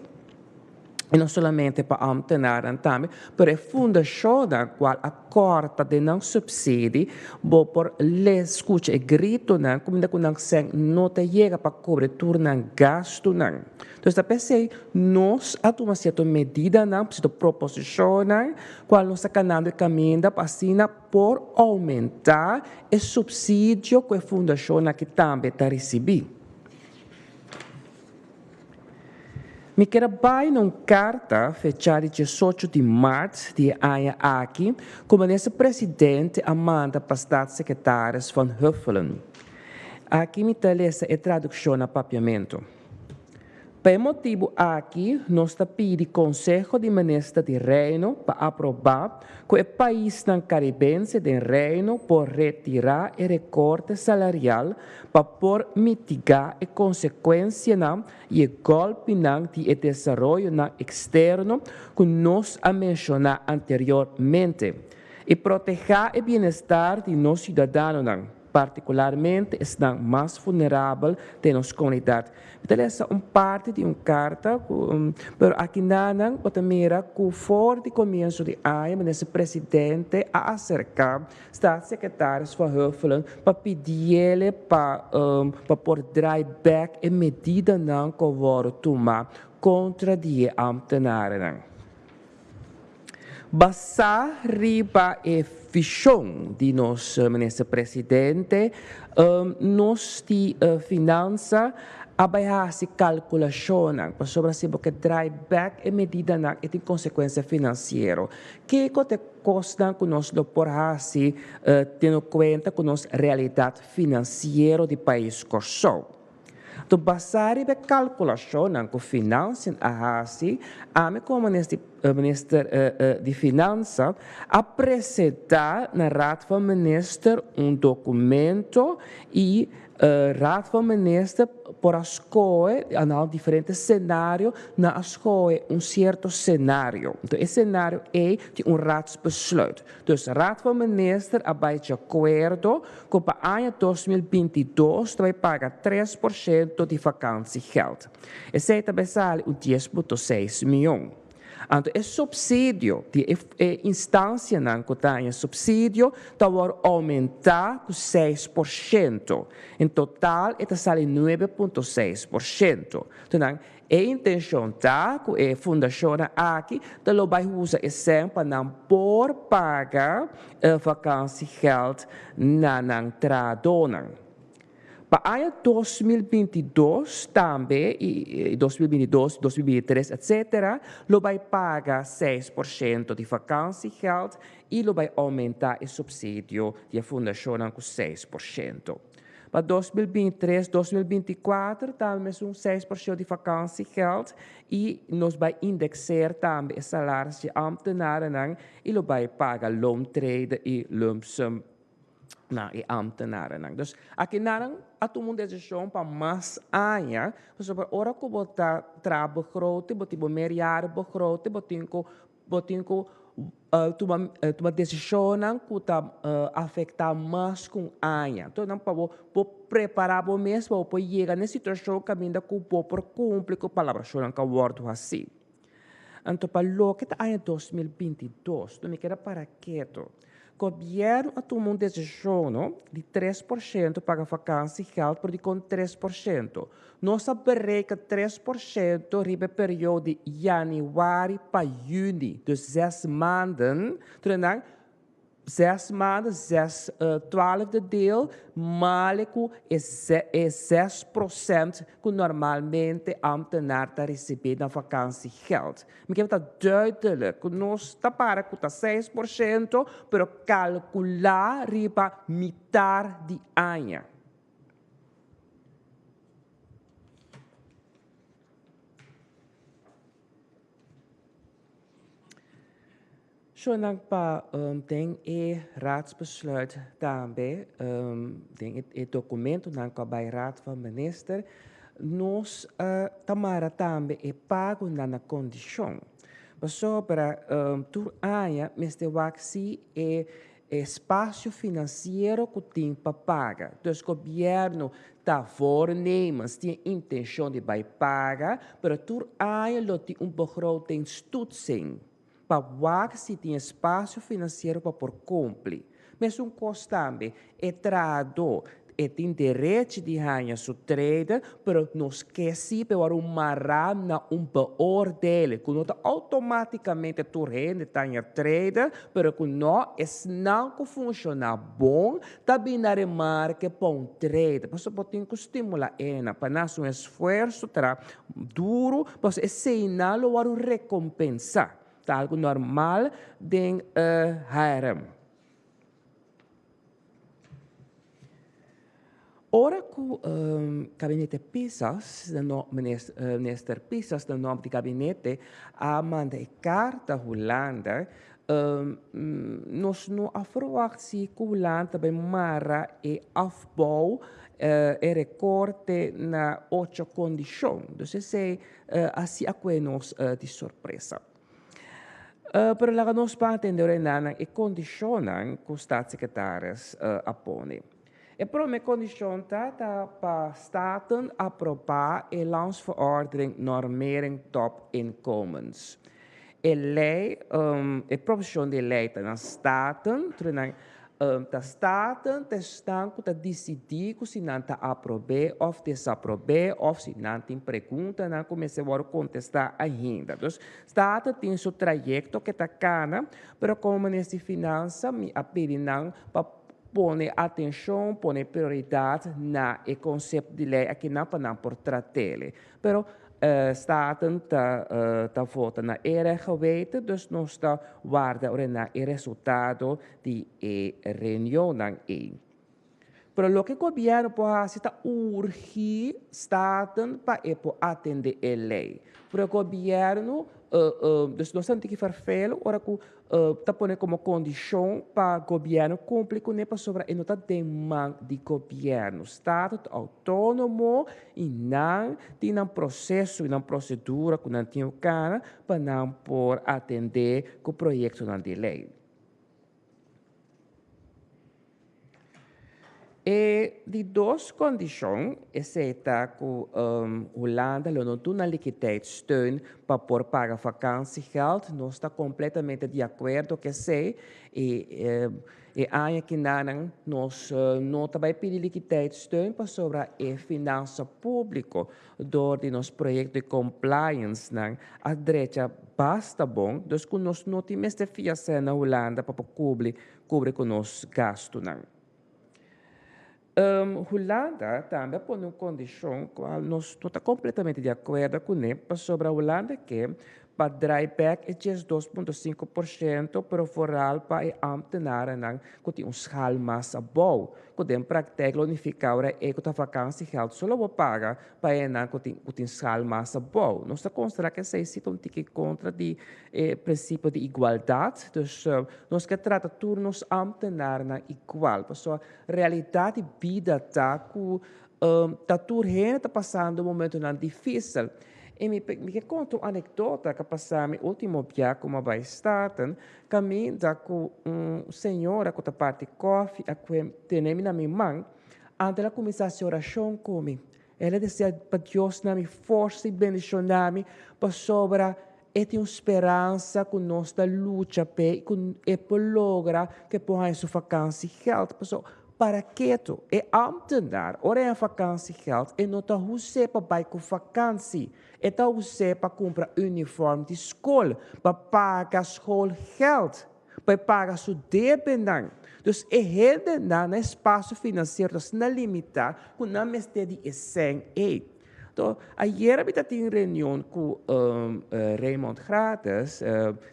I no solamente pa ambtenaarnan tambe, pero e fundashonnan kual a kòrta den nan supsidi, bo por les skucha e gritonan kuminda ku nan sèn no ta yega pa kobre tur nan gastunan. Entonces ta p'esei nos a tuma sierto medidanan, sierto proposishonnan Cual nos ta canando e caminda pa asina por aumenta e subsidio cu e fundacion aki tambe ta ricibi. Mi kier a bay na un carta fecha di diesocho di maart di e aña aki cu Minister Presidente a manda pa Staatssecretaris Van Huffelen. Aki mi ta lesa e traduccion na Papiamento. Pa e motibu aki nos ta pidi Konseho di Minister di Reino pa aprobá ku e paisnan karibense den Reino por retirá e rekorte salarial pa por mitigá e konsekuensianan i e gòlpinan di e desaroyonan eksterno ku nos a menshoná anteriormente i protehá e bienestar di nos siudadanonan. Partikularmente esnan mas vulnerabel den nos komunidat. Mi ta lesa un parti di un karta ku, pero akinanan bo ta mira ku for di komienso di aña Minister Presidente a aserká Staatssecretaris Van Huffelen pa pidiele pa pa por draai bèk e medidanan ku a wòrdu tumá kontra di e ámtenarennan. Basá riba e vishon di nos Minister Presidente, nos di Finansa a bai hasi kalkulashonnan pasobra si bo ke drai bèk e medidanan e tin konsekuensia finansiero. Kiko ta e kosnan ku nos lo por hasi teniendo kuenta ku nos realidat finansiero di pais Kòrsou? To basá riba e kalkulashonnan ku Financiën a hasi, ami komo Minister di Finansa a presentá na Raad van Minister un dokumento i Raad van Minister por a skohe, a nan diferente senario, nan a skohe un sierto senario. Enton e senario ei tin un raadsbesluit. Dus Raad van Minister a bai djakuerdo ku pa aña 2022 ta bai paga 3% di vakantiegeld. Esei ta bai sali un 10.6 mion. Anto e supsidio di e instansianan ku ta haña supsidio ta wòrdu oumentá ku 6%. En total e ta sali 9.6%. Tonan E intencion ta cu e fundacionnan aki ta lo bay usa e cen pa nan por paga e vakantiegeld na nan trahadornan. Pa aña 2022 tambe y 2022, 2023 etc. Lo bay paga 6% di vakantiegeld y lo bay aumenta e subsidio di e fundacionnan cu 6%. Pa 2023, 2024 ta mesun 6% di vakantiegeld y nos bay indexeer tambe e salaris di ambtenarennan y lo bay paga loontrede y lumpsum na e ambtenarennan. Dus aki nan a tuma un decision pa mas aña, pasobra ora cu bo ta traha begroting, bo tin bo meerjarenbegroting, bo tin cu Bo tin ku tuma tuma desishonnan ku ta afektá mas ku un aña. Enton nan pa bo por prepará bo mes pa bo por yega na e situashon kaminda ku bo por kumpli ku palabrashonnan ku a wòrdu hasí. Anto pa loke ta aña 2022, no mi keda para ketu. Gobièrnu a tuma un desishon no di 3% paga vakansiegeld, pero dikon 3%? Nos a bereken 3% riba e periodo di yanüari pa yüni, dus zes maanden, tur nan. Zes maanden, zes twaalfde deel, male ku e e 6% ku normalmente ambtenaar ta risibí na vakansiegeld. Mi ke ta duidelijk ku nos ta para ku ta 6%, pero kalkulá riba mitar di aña. Shownan pa den e raadsbesluit tambe, den e documentonan cu a bay Raad van Minister, nos ta mara tambe e pagonan na condicion. Pasobra tur aña mester wak si e espacio financiero cu tin pa paga. Dus gobierno ta voornemens, tin e intencion di bay paga, pero tur aña lo tin un begrotingstoetsing. Pa wak si tin espasio finansiero pa por kumpli. Mesun kos tambe, e trahadó e tin derechi di haña su trede, pero nos ke si pa e wòrdu mará na un beoordeling, ku no ta outomátikamente tur hende ta haña trede, pero ku no esnan ku funshoná bon ta bin na remarke pa un trede. Pasobra bo tin ku stimulá enan pa nan hasi un esfuerso tra Duru, pasobra eseinan lo wòrdu rekompensá. Ta algu normal den e harem. Ora ku gabinete Pisas, minister Pisas na nòmber di gabinete a manda e karta Hulanda, Nos no a verwacht si ku Hulanda ta bai mara e afbouw, e rekorte na ocho kondishon. Dus esei a si a kue nos di sorpresa. Pero laga nos pa atende ora enanan e kondishonnan ku Staatssecretaris a pone. E prome kondishon ta ta pa Staten aprobá e Landsverordening Normering Topinkomens. E lei, e proposishon di e lei ta na Staten, tur nan ta Staten ta esnan ku ta disidí ku si nan ta aprob'é òf desaprob'é òf si nan tin preguntanan ku mester wòrdu kontestá ainda. Dus Staten tin su trayekto ke ta kana, pero komo Minister di Finansa mi a pidi nan pa Pone atenshon, pone prioridat na e konsepto di lei akinan pa nan por trat'ele. Pero Staten ta ta vota na era e geweten, dus nos ta warda ora na e resultado di e reunionnan ei. Pero loke gobièrnu por hasi ta urgi Staten pa e por atende e lei. Pero gobièrnu, dus nos ta tin ki ferfelu ora ku ta pone komo kondishon pa gobièrnu kumpli kuné pasobra e no ta den man di gobièrnu. Stato ta outónomo i nan tin nan proseso i nan prosedura ku nan tin ku kana pa nan por atendé ku proyektonan di lei. E di dos kondishon, esei ta ku Hulanda lo no duna liquiditeitssteun pa por paga vakansiegeld. Nos ta kompletamente di akuerdo ku esei i e aña kinanan nos no ta bai pidi liquiditeitssteun pasobra e finansa públiko dor di nos proyekto di compliance nan a drecha basta bon, dus ku nos no tin mester fia sèn na Hulanda pa por kubri kubri ku nos gastunan. Hulanda tambe a pone un kondishon kual nos no ta kompletamente di akuerdo kuné pasobra Hulanda ke pa draai bek e 12,5% pero vooral pa e ambtenarennan ku tin un schaal mas abou, ku den praktijk lo nifiká ora e ku ta vakansiegeld solo bo paga pa enan ku tin ku tin schaal mas abou. Nos ta konsiderá ku esei si ta un tiki kontra di e prinsipio di igualdat, dus nos ke trata tur nos ambtenarennan igual, pasobra realidat di bida ta ku ta tur hende ta pasando momentonan difísil. I mi mi ke konta un anekdota ku a pasa mi último bia ku mi a bai Staten, kaminda ku un señora ku ta parti kòfi a kue tene mi na mi man, anto el a kuminsá hasi orashon ku mi. El a desea pa Dios na mi forsa i bendishoná mi pasobra e tin un speransa ku nos ta lucha p'e i ku e por logra ku e por haña su vakansiegeld. Pasobra para ketu e ámtenar ora e haña vakansiegeld e no ta hus'é pa bai ku vakansi, e ta hus'é pa kumpra uniform di skol, pa paga schoolgeld. Pa e paga su debenan. Dus e hendenan nan espasio finansiero ta asina limitá ku nan mester di e sèn ei. Anto, ayera mi ta tin reunion ku Raymond Grates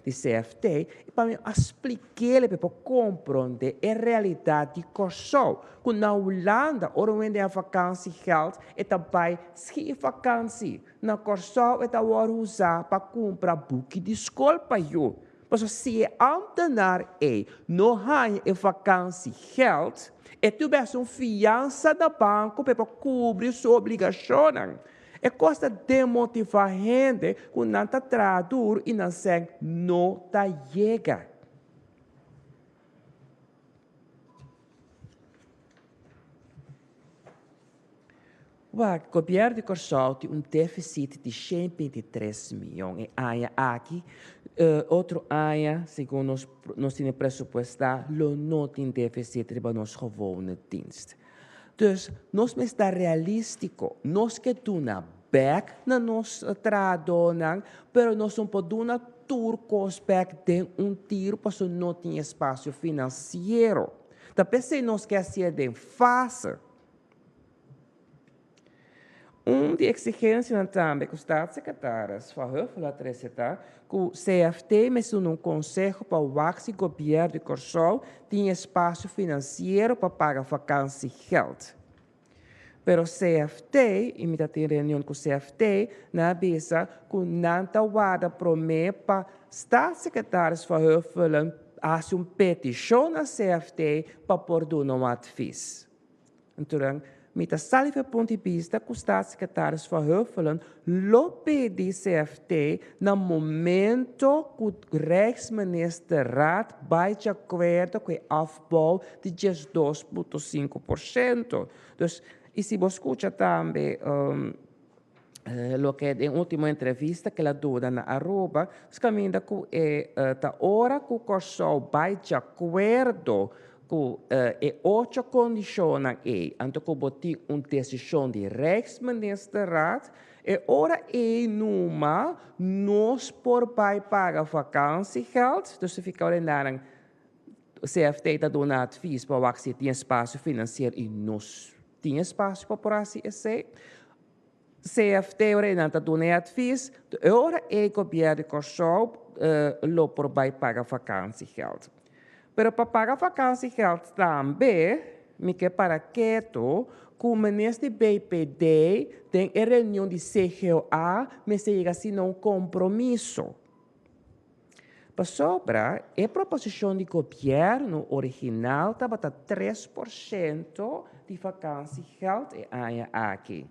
di CFT i pa mi a splik'é pa e por komprondé e realidat di Kòrsou. Ku na Hulanda ora un hende a vakansiegeld e ta bai ski vakansi. Na Kòrsou e ta wòrdu usá pa kumpra buki di skol pa yu. Pasobra si e ámtenar ei no haña e vakansiegeld, e tubes un fiansa na banko pa e por kubri su obligashonnan. E kos ta demotivá hende ku nan ta traha duru i nan sèn no ta yega. Wak, gobièrnu di Kòrsou tin un défisit di 123 mion e aña aki. Otro aña, segun nos nos tene presupuestá, lo no tin défisit riba nos gewone dienst. Dus, nos mester ta realístiko. Nos ke duna bèk na nos trahadónan, pero nos no por duna tur kos bèk den un tiru pasobra no tin espasio finansiero. Ta p'esei nos ke hasié den fase. Un di eksigensianan tambe ku Staatssecretaris Van Huffel a trese ta ku CFT mester duna un konseho pa wak si gobièrnu di Kòrsou tin espasio finansiero pa paga vakansiegeld. Pero CFT, i mi ta tin reunion ku CFT, nan a bisa ku nan ta warda promé pa Staatssecretaris Van Huffelen hasi un petishon na CFT pa por duna un advis. Entonan, mi ta sali for e punt di bista ku Staatssecretaris Van Huffelen lo pidi CFT na momento ku Rijksministerraad bai di akuerdo ku e afbouw di 12.5%. Dus, i si bo skucha tambe loke den ultimo entrevista ku el a duna na Aruba, kaminda ku e ta ora ku Kòrsou bai di akuerdo ku e ocho kondishonnan ei, anto ku bo tin un desishon di Rijksministerraad, e ora ei numa nos por bai paga vakansiegeld, dus significa ora nan CFT ta duna advies pa wak si tin espasio finansiero i nos tin espasio pa por hasi esei. CFT ora nan ta duna e advies, e ora ei gobièrnu di Kòrsou lo por bai paga vakansiegeld. Pero pa paga vakansiegeld tambe mi ke para ketu ku minister di BPD den e reunion di CGOA mester yega asina un kompromiso. Pasobra e proposishon di gobièrnu original tabata 3% di vakansiegeld e aña aki.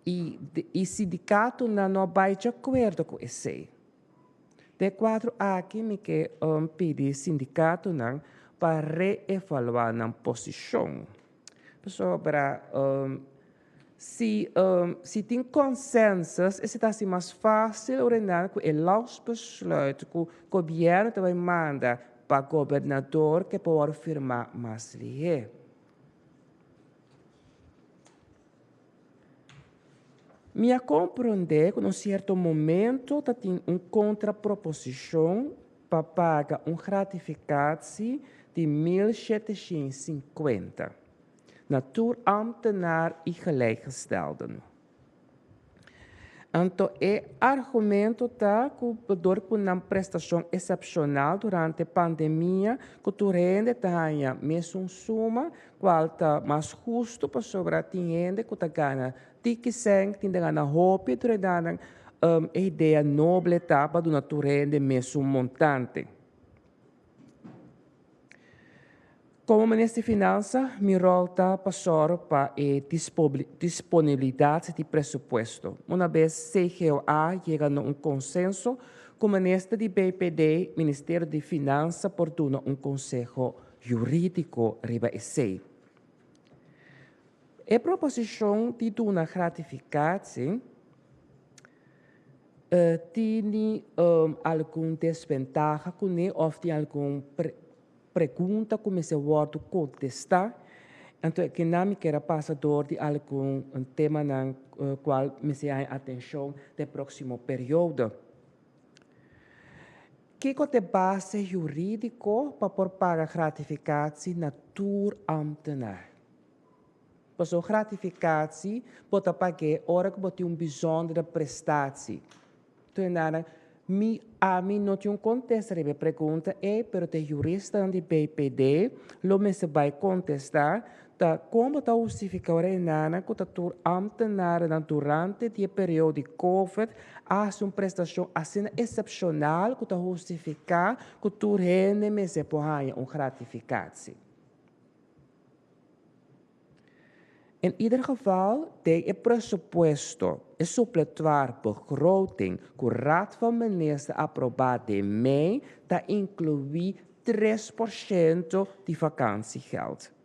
I i sindikatonan no a bai di akuerdo ku esei. Den e kuadro aki mi ke pidi sindikatonan pa reevaluá nan posishon. Pasobra Si si tin consensus esei ta hasi mas facil ora ku e landsbesluit ku gobierno ta bai manda pa gobernador ke por wòrdu firmá mas lihé. Mi a komprondé ku na un sierto momento ta tin un kontraproposishon pa paga un gratifikatsie di 1750. Na tur ambtenaar i gelijkgestelden. Anto e argumento ta ku dor ku nan prestashon esepshonal durante pandemia ku tur hende ta haña mesun suma kual ta mas hustu pasobra tin hende ku ta gana tiki sèn tin ta gana hopi durante nan e idea noble ta pa duna tur hende mesun montante. Komo Minister di Finansa, mi ròl ta pa sòru pa e disponibilidat di presupuesto. Una bes CGOA yega na un konsenso ku Minister di BPD, Ministerio di Finansa por duna un konseho hurídiko riba esei. E proposishon di duna gratifikatsie Tini algun desventaha kuné òf tin algun pregunta ku mester wòrdu kontestá? Anto e kinan mi kier a pasa dor di algun temanan kual mester haña atenshon den próksimo periodo. Kiko ta e base hurídiko pa por paga gratifikatsie na tur ámtenar? Pasobra gratifikatsie bo ta pag'é ora ku bo tin un bisondere prestatie. Toenada, mi ami no tin un kontesta riba e pregunta ei, pero ta e juristanan di BPD lo mester bai kontestá ta kon bo ta hustifiká ora e nana ku ta tur ámtenarnan durante di e periodo di covid a hasi un prestashon asina esepshonal ku ta hustifiká ku tur hende mester por haña un gratifikatsie. In ieder geval den e presupuesto, e supletuar begroting ku Raad van Minister aprobá den mei ta inkluí 3% di vakansiegeld.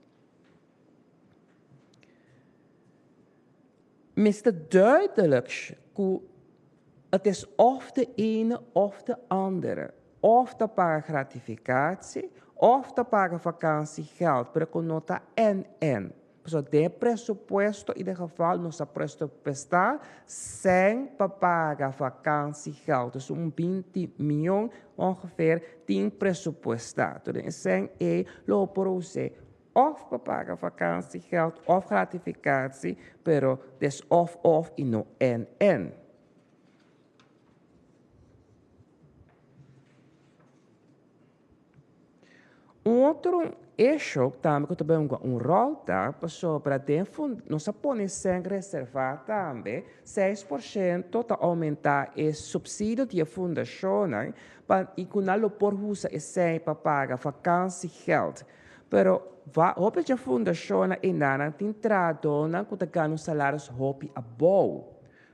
Mester duidelijk ku het is of de ene of de andere. Of ta paga gratificatie of ta paga vakansiegeld, pero ku no ta en en. Pasobra den e presupuesto ieder geval nos a presupuestá sèn pa paga vakansiegeld. Dus un 20 mion ongeveer tin presupuestá. Tur den e sèn ei lo por us'é of pa paga vakansiegeld of gratificatie, pero des of of i no en en. Un otro issue tambe ku ta bai hunga un ròl ta pasobra den nos a pone sèn reservá tambe, 6% ta oumentá e supsidio di e fundashonnan pa i ku nan lo por usa e sèn pa paga vakansiegeld. Pero hopi dje fundashonnan einan tin trahadónan ku ta gana un salaris hopi abou.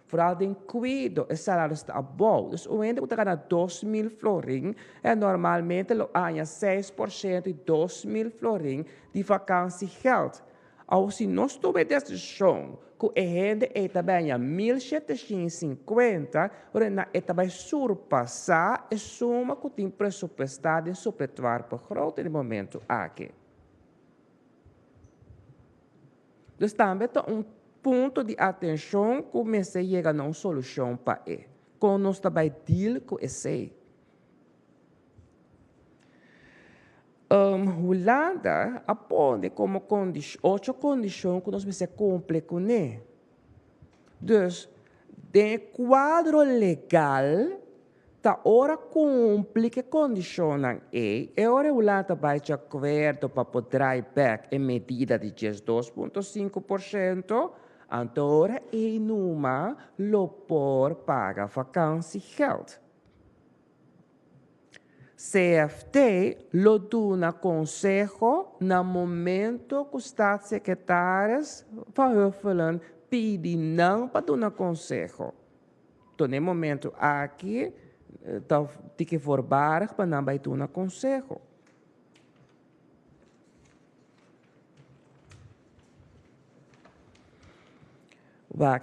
Vooral den kuido e salaris ta abou. Dus un hende ku ta gana 2000 florin e normalmente lo haña 6% di 2000 florin di vakansiegeld. Awor si nos tuma e desishon ku e hende ei ta bai haña 1750, ora nan e ta bai surpasá e suma ku tin presupuestá den supletuar begroting den momentu aki. Dus tambe ta un punto di atenshon ku mester yega na un solushon pa e. Kon nos ta bai deal ku esei? Hulanda a pone komo ocho kondishon ku nos mester kumpli kuné. Dus, den e kuadro legal, Ta ora cumpli cu e condicionnan ey, e ora e Hulanda ta bay dje acuerdo pa por draai bek e medida di 12.5%, anto ora ey numa lo por paga vakantiegeld. CFT lo duna conseho na momento cu Staatssecretaris Van Huffelen pidi nan pa duna conseho. To n'e momento aki ta tiki voorbarig pa nan bai duna konseho. Wak,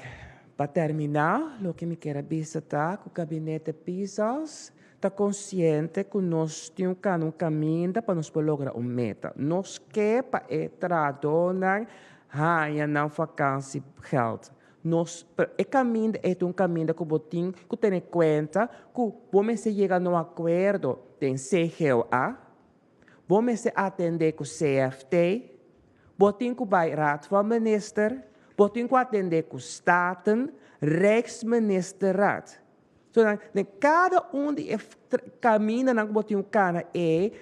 pa terminá, loke mi kier a bisa ta ku Gabinete Pisas ta konsiente ku nos tin un kana un kaminda pa nos por logra un meta. Nos ke pa e trahadónan haña nan vakansiegeld. Nos, pero e kaminda ei ta un kaminda ku bo tin ku tene kuenta ku bo mester yega na un akuerdo den CGOA, bo mester atendé ku CFT, bo tin ku bai Raad van Minister, bo tin ku atendé ku Staten, Rijksministerraad. So nan den kada un di e kamindanan ku bo tin ku kana ei,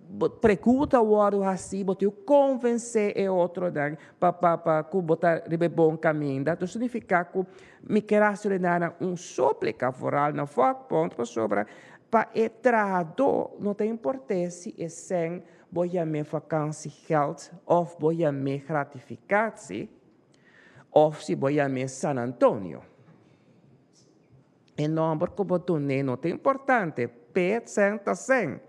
bo pregunta wòrdu hasí, bo tin ku konvensé e otronan pa pa pa ku bo ta riba e bon kaminda. Enton signifiká ku mi ker hasi nan un súplika foral na vakbond pasobra pa e trahadó no ta import'é si e sèn bo yam'é vakansiegeld òf bo yam'é gratificatie òf si bo yam'é San Antonio. E nòmber ku bo dun'é no ta importante, p'e sèn ta sèn.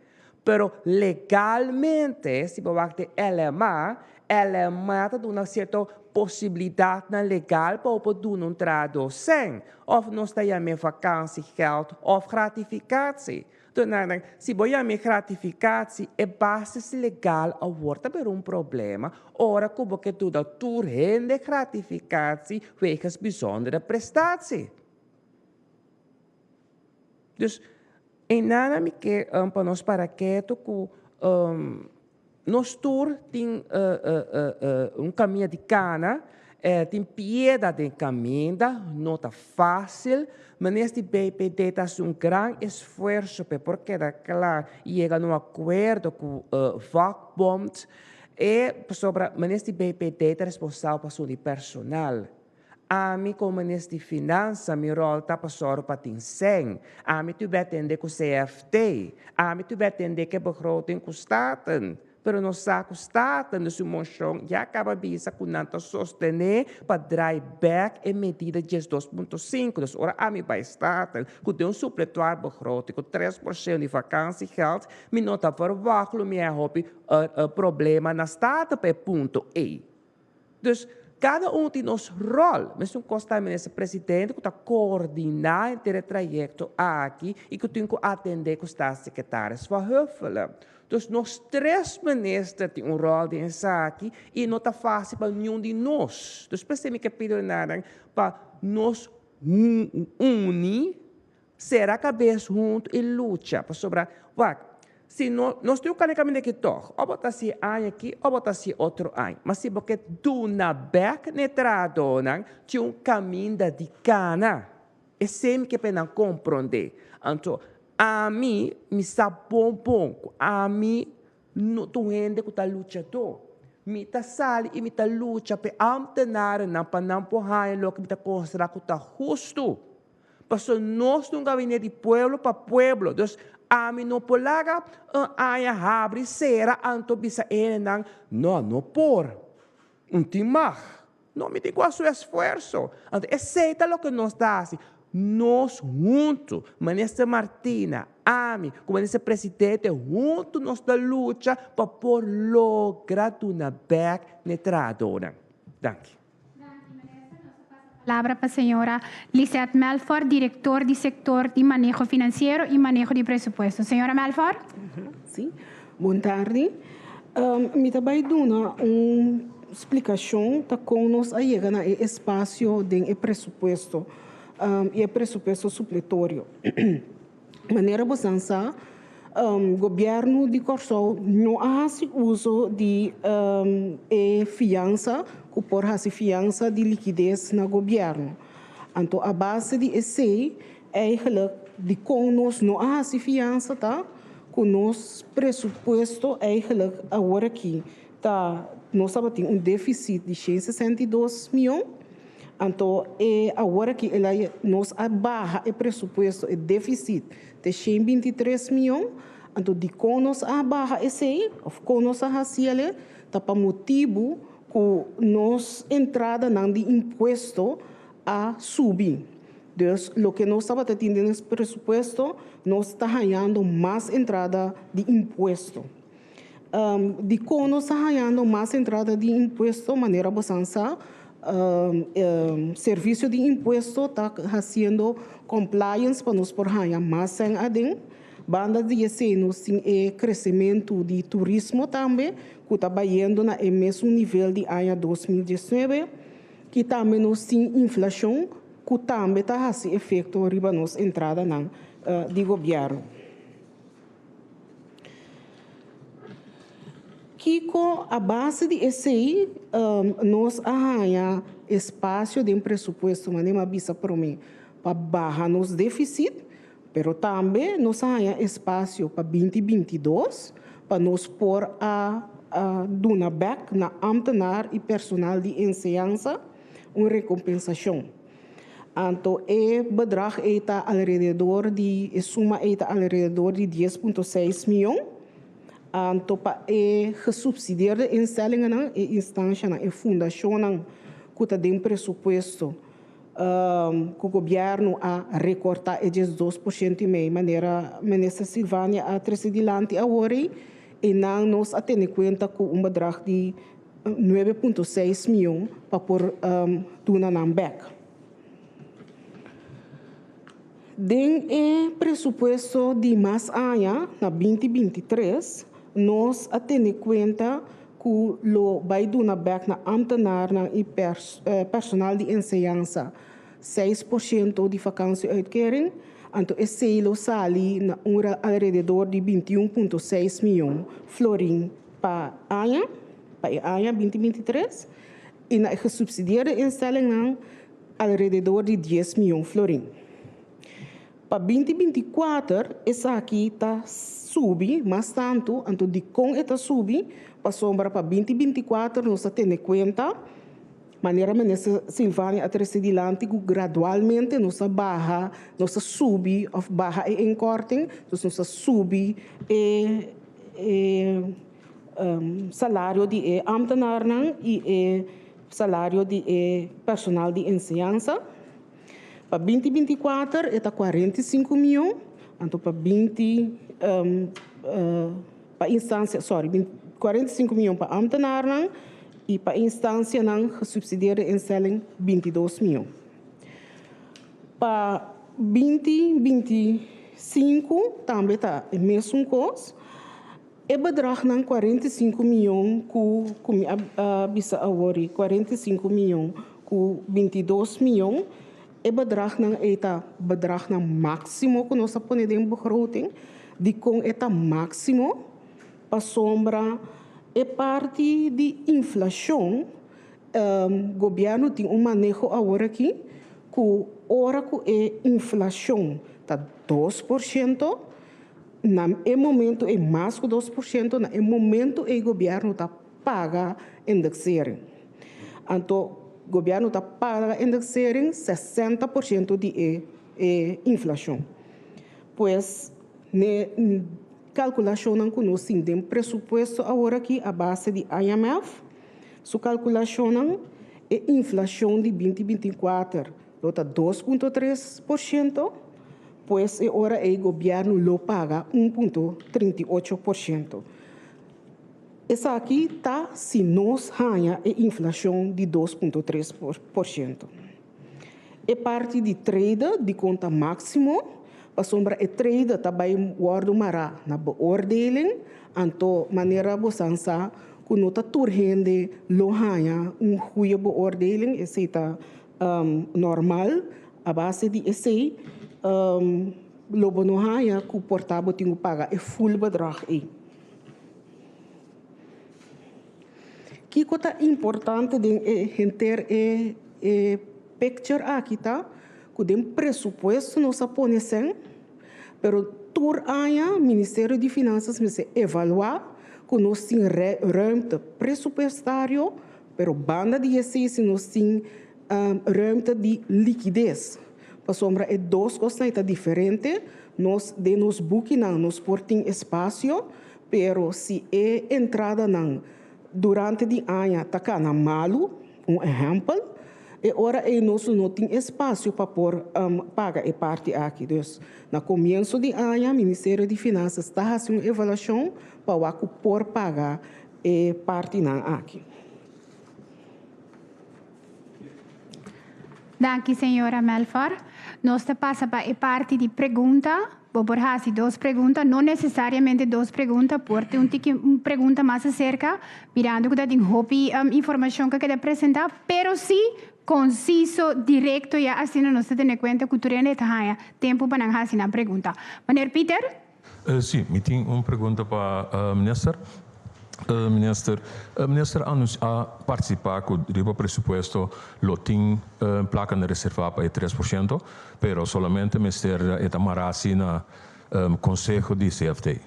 Pero legalmente, si bo wak den LMA, LMA ta duna sierto posibilidatnan legal pa bo por duna un trahadó sèn, òf nos ta yam'é vakansiegeld òf gratificatie. Entonces, si bo yam'é gratificatie, e basis legal awor ta bira un problema ora ku bo ke duna tur hende gratificatie wegens bijzondere prestatie. Dus, Einan mi ke pa nos para ketu ku nos tur tin un kaminda di kana, tin pieda den kaminda, no ta fásil. Minister di BPD ta hasi un gran esfuerso pa e por keda kla i yega na un akuerdo ku vakbond. E pasobra minister di BPD ta responsabel pa asuntu di personal. Ami komo minister di Finansa mi ròl ta pa sòru pa tin sèn. Ami tur bai atendé ku CFT. Ami tur bai atendé ku e begroting ku Staten. Pero nos sa ku Staten den su moshon ya kaba bisa ku nan ta sostené pa drai bèk e medida 12.5. Dus ora ami bai Staten ku den un supletuar begroting ku 3% di vakansiegeld mi no ta verwagt lo mi a hopi problema na Staten pa e punto ei. Dus, kada un tin nos ròl. Mesun kos ta e minister presidente ku ta koordiná henter e trayekto aki i ku tin ku atendé ku staatssecretaris Van Huffelen. Dus nos tres minister tin un ròl den esaki i no ta fásil pa niun di nos. Dus p'esei mi ke pidi nan pa nos uni Sera kabes huntu i lucha, pasobra, wak, si no, nos tin un kane kaminda aki tòg, òf bo ta hasi e aña aki òf bo ta hasi e otro aña. Ma si bo ke duna bèk na e trahadónan, tin un kaminda di kana. Esei mi ke pa e nan komprondé. Anto, ami, mi sa bon bon ku ami no ta un hende ku ta luchadó. Mi ta sali i mi ta lucha pa e ámtenarennan pa nan por haña loke mi ta konsiderá ku ta hustu. Pasobra nos ta un gabinete di pueblo pa pueblo. Dus ami no por laga un aña habri sera anto bisa e hendenan, no, no por. Un tin mag. No, mi tin ku hasi su esfuerso. Anto esei ta loke nos ta hasi. Nos huntu, Minister Martina, ami ku Minister Presidente huntu nos ta lucha pa por logra duna bèk na e trahadónan. Danki. Danki, Minister. Nos ta pasa palabra pa señora Lisette Melfor, director di sector di maneho financiero y maneho di presupuesto. Señora Melfor. Sí. Bon tardi. Mi ta bai duna un splicacion ta con nos a yega na e espacio den e presupuesto y e presupuesto supletorio. Manera bosan sa, Gobièrnu di Kòrsou no a hasi uso di e fiansa ku por hasi fiansa di likides na gobièrnu. Anto a base di esei eigenlijk dikon nos no a hasi fiansa ta ku nos presupuesto eigenlijk aworakí ta nos tabatin un defisit di 162 mion. Anto e awor aki el a nos a baha e presupuesto, e deficit te 123 mion. Anto dikon nos a baha esei of kon nos a hasi el'e ta pa motibu ku nos entradanan di impuesto a subi. Dus loke nos tabata tin den nos presupuesto nos ta hañando mas entrada di impuesto. Dikon nos ta hañando mas entrada di impuesto? Manera bosan sa, Servisio di Impuesto ta hasiendo compliance pa nos por haña mas sèn aden. Banda di esei nos tin e kresementu di turismo tambe ku ta bayendo na e mesun nivel di aña 2019 i tambe nos tin inflashon ku tambe ta hasi efekto riba nos entradanan di gobièrnu. Kiko a base di esei nos a haña espasio den presupuesto, manera mi a bisa promé, pa baha nos défisit, pero tambe nos a haña espasio pa binti 22 pa nos por a duna bèk na ámtenar i personal di enseñansa un rekompensashon. Anto e bedrag ei ta alrededor di, e suma ei ta alrededor di 10.6 mion. Anto pa e gesubsidieerde instellingennan, e instanshanan, e fundashonnan ku ta den presupuesto ku gobièrnu a rekortá e 12% i mei manera Minister Silvania a trese dilanti awor ei, einan nos a tene kuenta ku un bedrag di 9.6 mion pa por duna nan bek. Den e presupuesto di mas aña, na 2023, nos a tene kuenta ku lo bai duna bek na ámtenarnan i personal di enseñansa 6% di vakansieuitkering. Anto esei lo sali na un alrededor di 21.6 mion florin pa aña, pa e aña 2023, i na e gesubsidieerde instellingnan alrededor di 10 mion florin. Pa 2024 esaki ta subi mas tantu, anto dikon e ta subi? Pasobra pa 2024 nos ta tene kuenta, manera Minister Silvania a trese dilanti, ku gradualmente nos ta baha, nos ta subi òf baha e inkorting, dus nos ta subi e e salario di e ámtenarnan i e salario di e personal di enseñansa. Pa 2024 e ta 45 mion, anto pa 20 pa instansia, sorry, 45 mion pa ámtenarnan i pa instansianan gesubsidieerde instelling 22 mion. Pa 2025 tambe ta e mesun kos. E bedragnan 45 mion ku ku mi a bisa awor i 45 mion ku 22 mion, e bedragnan ei ta bedragnan máksimo ku nos a pone den begroting. Dikon e ta máksimo? Pasobra e parti di inflashon, gobièrnu tin un maneho awor aki ku ora ku e inflashon ta 2%, na e momento ei mas ku 2%, na e momento ei gobièrnu ta paga indexering. Anto gobièrnu ta paga indexering 60% di e e inflashon. Pues ne kalkulashonnan ku nos tin den presupuesto awor aki a base di IMF su kalkulashonnan, e inflashon di 2024 lo ta 2.3%, pues e ora ei gobièrnu lo paga 1.38%. Esaki ta si nos haña e inflashon di 2.3%. E parti di trede di konta máksimo, pasobra e trede ta bai wòrdu mará na beoordeling, anto manera bosan sa ku no ta tur hende lo haña un goeie beoordeling, esei ta normal. A base di esei lo bo no haña ku por ta bo tin ku paga e full bedrag ei. Kiko ta importante den e henter e e picture aki ta ku den presupuesto nos a pone sèn, pero tur aña Ministerio di Finansas mester evaluá ku nos tin ruimte presupuestario, pero banda di esei si nos tin ruimte di likides, pasobra e dos kosnan ei ta diferente. Nos den nos bukinan nos por tin espasio, pero si e entradanan durante di aña ta kana malu, un ehèmpel, e ora ei nos lo no tin espasio pa por paga e parti aki. Dus, na komienso di aña Ministerio di Finansas ta hasi un evaluashon pa wak ku por paga e partinan aki. Danki señora Melfor. Nos ta pasa pa e parti di pregunta. Bo por hasi dos pregunta, no necesariamente dos pregunta, por tin un tiki un pregunta mas acerca, mirando cu ta tin hopi informacion cu a keda presenta, pero si conciso, directo, ya asina nos ta tene cuenta cu tur hende ta haya tempo pa nan hasi nan pregunta. Meneer Pieter? Si, mi tin un pregunta pa minister. Minister, minister a participa cu riba presupuesto lo tin placa na reserva pa e 3%, pero solamente mester e ta mara asi na conseho di CFT,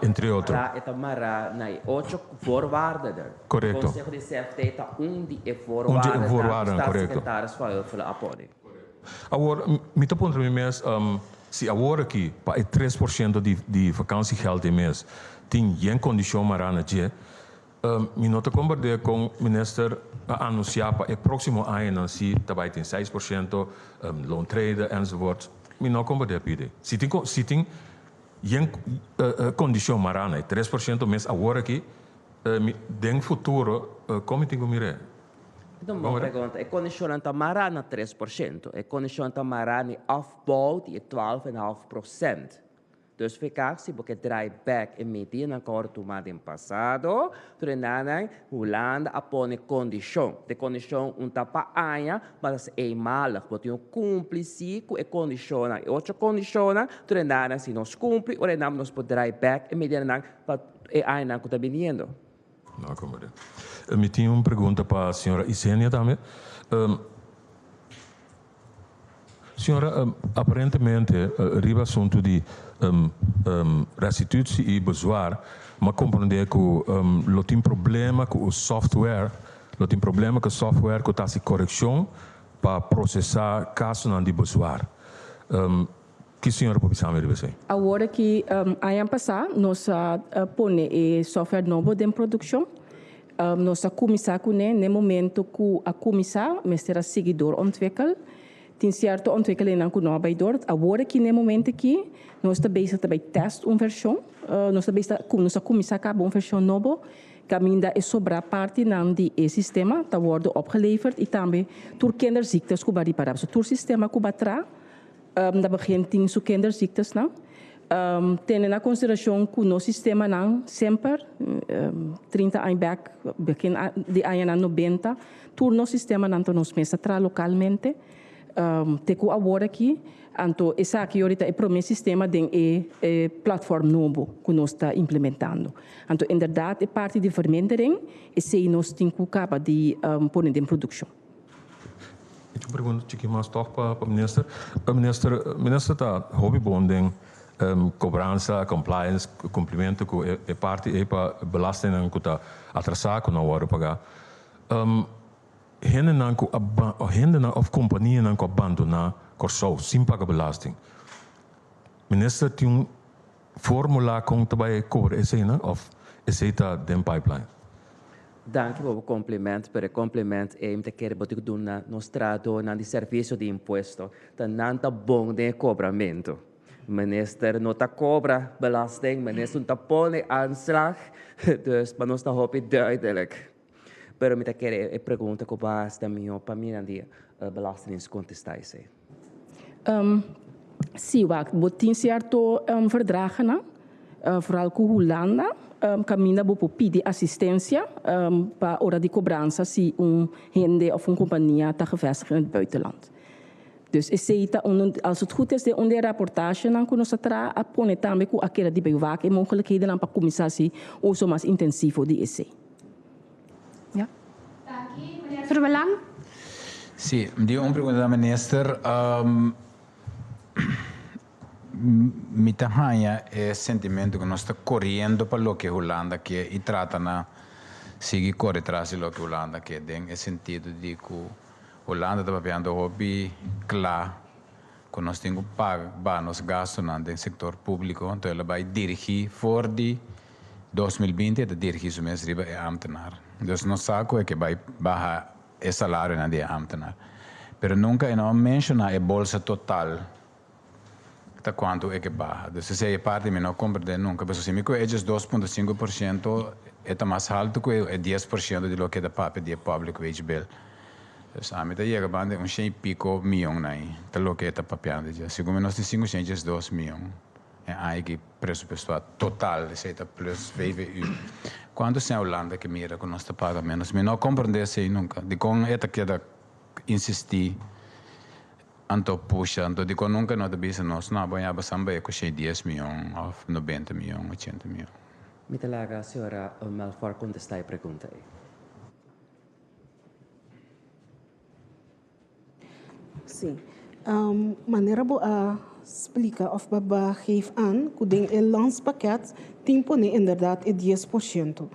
entre otro. E ta mara na e ocho voorwaarden. Correcto. Conseho di CFT ta un di e voorwaarden ku Staatssecretaris Van Huffelen a pone. Awor, mi ta puntra mi mes, si awor aki pa e 3% di vakantiegeld e mes tin yen kondishon mará na dje, mi no ta komprendé kon minister a anunsiá pa e próksimo añanan si ta bai tin 6% loontrede enzovoort. Mi no komprendé pidi. Si tin si tin yen kondishon mará na e 3% mes awor aki, mi den futuro kon mi tin ku mir'é? Esta un bon pregunta. E kondishonnan ta mará na 3%. E kondishon ta mará na e afbouw di e 12,5%. Dus fekak si bo ke draai bek e medidanan ku a wòrdu tumá den pasado, tur e nannan Hulanda a pone kondishon. De kondishon un ta pa aña, ma ta eenmalig. Bo tin ku kumpli si ku e kondishonnan. E ocho kondishonnan, tur e nannan si nos kumpli, ora e nan nos por draai bek e medidanan pa e añanan ku ta biniendo. No, komprendé. Mi tin un pregunta pa señora Isenia tambe. Señora, aparentemente riba asuntu di restitutie y bezwaar, m'a comprende cu lo tin problema cu e software, lo tin problema cu e software cu ta haci coreccion pa procesa casonan di bezwaar. Ki señora por bisa mi riba esey? Awor aki aña pasá nos a pone e software nobo den produccion. Nos a cuminsa cune n'e momento cu a cuminsa mester a sigui door ontwikkel. Tin cierto ontwikkelingnan cu no a bay door. Awor aki n'e momento aki nos ta bezig ta bay test un version. Nos ta bezig ta nos a cuminsa caba un version nobo caminda e sobra partinan di e sistema ta wordo opgeleverd y tambe tur kinderziektes cu ba ripara. So tur sistema cu ba tra Da begin tin su kinderziektes-nan. Tene na konsiderashon ku nos sistemanan semper, 30 aña bèk, begin di añanan nobenta, tur nos sistemanan ta nos mes ta traha lokalmente te ku awor aki. Anto esaki yori ta e promé sistema den e platform nobo ku nos ta implementando. Anto inderdat e parti di vermindering, esei nos tin ku kaba di pone den produkshon. Mi tin un pregunta chiki mas tòg pa pa minister. Minister, minister ta hopi bon den kobransa, compliance, kumplimentu ku e parti ei pa belastingnan ku ta atrasá ku no a wòrdu pagá. Hendenan ku a hendenan òf kompanianan ku a bandoná Kòrsou sin paga belasting, minister tin un fórmula kon ta bai kobra eseinan òf esei ta den pipeline? Danki pa bo compliment, pero e compliment ei mi ta kere bo tin ku duna nos trahadornan di servicio di impuesto. Ta nan ta bon den e cobramento. Minister no ta cobra belasting, minister no ta pone aanslag, dus pa nos ta hopi duidelijk. Pero mi ta kere e pregunta ku bo a hasi ta mihó pa mi nan di Belastingdienst contesta esei. Sí, wak, bo tin sierto verdragennan, vooral ku Hulanda, kaminda bo por pidi asistensia pa ora di kobransa si un hende òf un kompania ta gevestigd in het buitenland. Dus esei ta un, als het goed is den un di e raportasjenan ku nos a traha a pone tambe ku a keda di bai wak e mogelijkhedennan pa kuminsá hasi uso mas intensivo di esei. Ja. Danki, meneer Verbelang. Sí, mi tin un pregunta na minister. Mi ta haña e sentimento ku nos ta koriendo pa loke Hulanda ke i trata na sigui kore tras di loke Hulanda ke den e sentido di ku Hulanda ta papiando hopi kla ku nos tin ku paga baha nos gastunan den sektor públiko, anto el a bai dirigí for di 2020 e ta dirigí su mes riba e ámtenar. Dus nos sa ku e ke bai baha e salarionan di e ámtenar. Pero nunka e no a menshoná e bolsa total ta kuantu e ke baha. Dus esei e parti mi no a komprendé nunka. Pasobra si mi ku e djes 2.5% e ta mas haltu ku e 10% di loke e ta papia di e public wage bill. Dus ami ta yega banda di un shen i piko mion na ei, ta loke e ta papiando dje. Segun mi nos tin sinku shen djesdos mion e aña ki presupuestoa total, esei ta plus VVU. Kuantu shen Hulanda ke mira ku nos ta paga menos? Mi no a komprende esei nunka. Dikon e ta keda insisti anto pusha? Anto dikon nunka e no ta bisa nos, no, bo yaba samba e ku shen i dies mion òf nobenta mion, ochenta mion. Mi ta laga señora Melfor kontestá e pregunta ei. Sí. Manera bo a splika òf bo a geef aan ku den e landspakket tin pone inderdaad e 10%.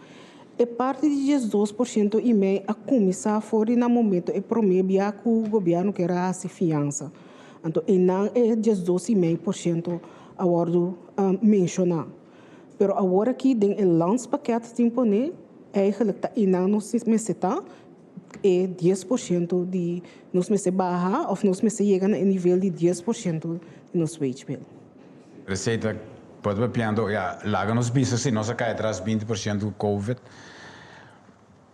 E parti di 12% i mei a kuminsá for di na momento e promé bia ku gobièrnu kier a hasi fiansa. Anto einan e 12,5% a wòrdu menshoná. Pero awor aki den e landspakket tin pone eigenlijk ta einan nos mester ta e 10% di nos mester baha of nos mester yega na e nivel di 10% di nos wage bill. Receita por ta papiando, ya, laga nos bisa si nos a cay atras 20% cu covid,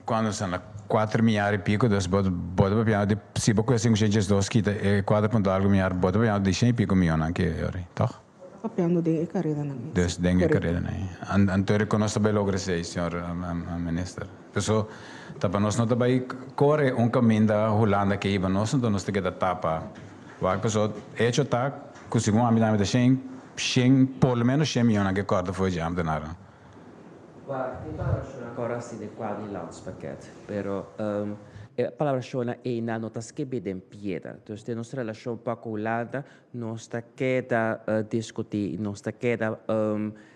cuando nos ta na cuater miar y pico, dus bo bo ta papiando di si bo cuesta 502 kita e cuater punto algo miar, bo ta papiando di shen y pico miyon nan ke yori, toch? papiando den e kareranan ei. Dus den e kareranan ei. Anto rekonos ta bai logra esei, señor minister. Paso ta pa nos no ta bai kore un kaminda Hulanda ke hiba nos, anto nos ta keda tapa wak. Paso hecho ta ku segun ami tambe ta shen, shen, por lo menos shen miyon nan ke kòrta for dje ambtenarnan. Wak, tin palabrashonnan ku ora si den kual di landspakket, pero e palabrashonnan einan no ta skibí den piedra. Dus den nos relashon pa ku Hulanda nos ta keda diskutí i nos ta keda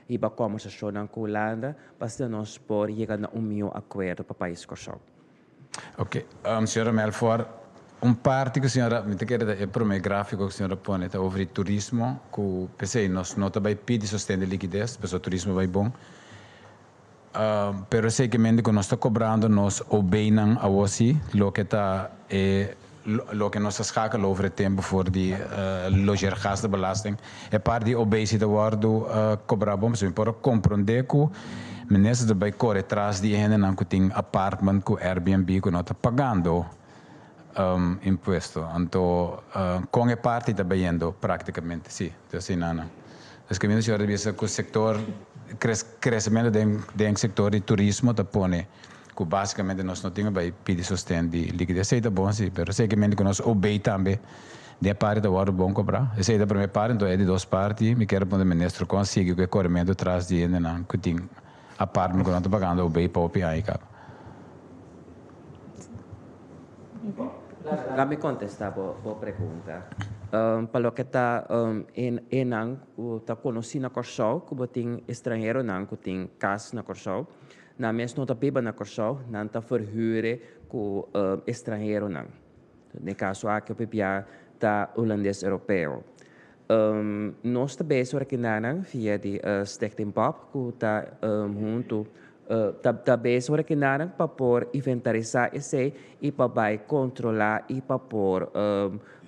hiba kòmbersashonnan ku Hulanda pa asina nos por yega na un mihó akuerdo pa pais Kòrsou. Ok, señora Melfor, un parti ku señora, mi ta kere ta e promé gráfiko ku señora pone ta over di turismo, ku p'esei nos no ta bai pidi sosten di likides, pasobra turismo bai bon. Pero esei ke mente ku nos ta kobrando nos OB-nan awor sí, loke ta e loke nos ta schakel over e tempu for di logeergastenbelasting, e parti di OB si ta wòrdu kobrá bon, pasobra mi por a komprondé ku minister ta bai kore tras di e hendenan ku tin apartment ku Airbnb ku no ta pagando impuesto. Anto kon e parti ta bayendo praktikamente? Sí, ta asina nan. Pues kaminda señor ta bisa ku sektor kresementu den den sektor di turismo ta pone ku basikamente nos no tin bai pidi sosten di likides. Esei ta bon si, pero esei ke mente ku nos obey tambe den e parti ta wòrdu bon kobrá. Esei ta promé parti, enton e di dos parti mi kier puntra minister kon a sigui ku e korementu tras di hendenan ku tin apartment ku nan ta pagando obey pa hopi aña kaba. Laga mi kontestá bo pregunta. Pa loke ta enan ku ta konosí na Kòrsou ku bo tin estranheronan ku tin kas na Kòrsou, nan mes no ta biba na Kòrsou, nan ta verhuur ku estranheronan. Den e kaso aki hopi bia ta hulandes europeo. Nos ta bes ora kinanan via di Stichting Bob ku ta huntu ta bes ora kinanan pa por inventarisá esei i pa bai kontrolá i pa por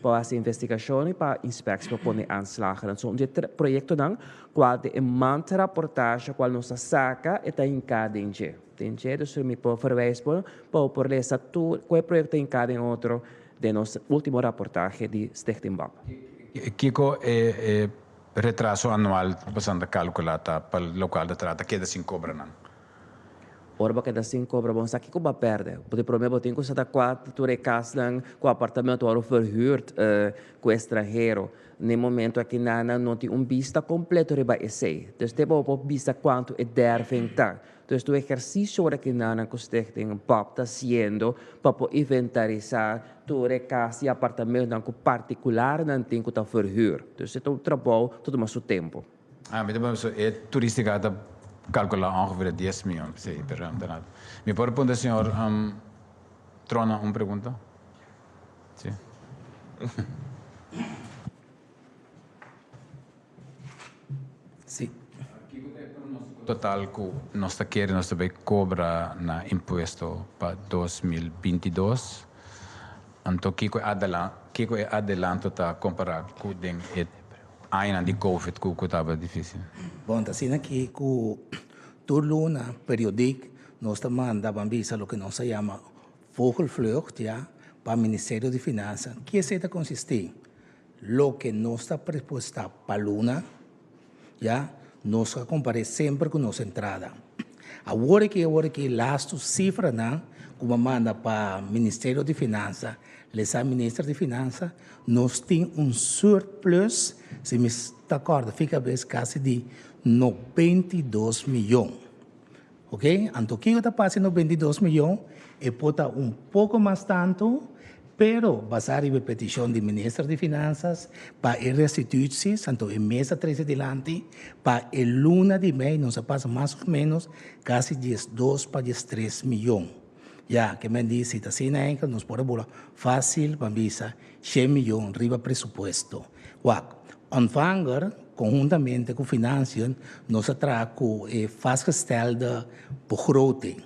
pa hasi investigashon i pa inspeksie pa pone aanslagen. So un di e proyektonan kual den e maandrapportage kual nos a saka e ta hinká den dje. Den dje dus mi por verwijs bo pa bo por lesa tur ku e proyekto ta hinká den otro den nos ultimo raportahe di Stichting Bob. Kiko e retraso anual boso ta kalkulá ta pa lokual ta trata keda sin kobra nan? Ora bo keda sin kobra bo no sa kiko bo a pèrdè. Bo di promé bo tin ku sa ta kua tur e kasnan ku apartamento wòrdu verhuurd ku estranhero. Na e momento aki nan no tin un bista kompleto riba esei. Dus te bo por bisa kuantu e derving ta. Dus tur ehersisio ora ki nan ku Stichting Bob ta hasiendo pa por inventarisá tur e kas i apartamentonan ku partikularnan tin ku ta verhuur. Dus e ta un trabou ta tuma su tempu. Ah, mi ta pensa e turística ta kalkulá ongeveer dies mion, sí, pero no ta nada. Mi por puntra señor Trona un pregunta? Sí. Sí. Kiko ta e pronóstiko total ku nos ta kere nos ta bai kobra na impuesto pa 2022? Anto kiko e adelan kiko e adelanto ta kompará ku den e añanan di covid ku ku tabata difísil? Bon, ta asina aki ku tur luna periodik nos ta manda ban bisa loke nos ta yama vogelvlucht, ya, pa Ministerio di Finansa. Ki esei ta konsistí? Loke nos ta presupuestá pa luna, ya, nos a kompar'é semper ku nos entrada. Awor aki, awor aki lastu sifranan ku bo a manda pa Ministerio di Finansa, lesa Minister di Finansa, nos tin un surplus, si mi ta kòrda fika bes, kasi di 92 miyon. Ok, anto kiko ta pasa e 92 miyon? E por ta un poko mas tantu, pero basá riba e petishon di Minister di Finansas pa e restituties, anto e mes a trese dilanti pa e luna di mei nos a pasa mas of menos kasi 12 pa 13 miyon. Ya, ke men di si ta asina enkel nos por a bula fásil pa bisa shen miyon riba presupuesto. Wak, ontvanger konhuntamente ku Financiën nos a traha ku e vastgestelde begroting.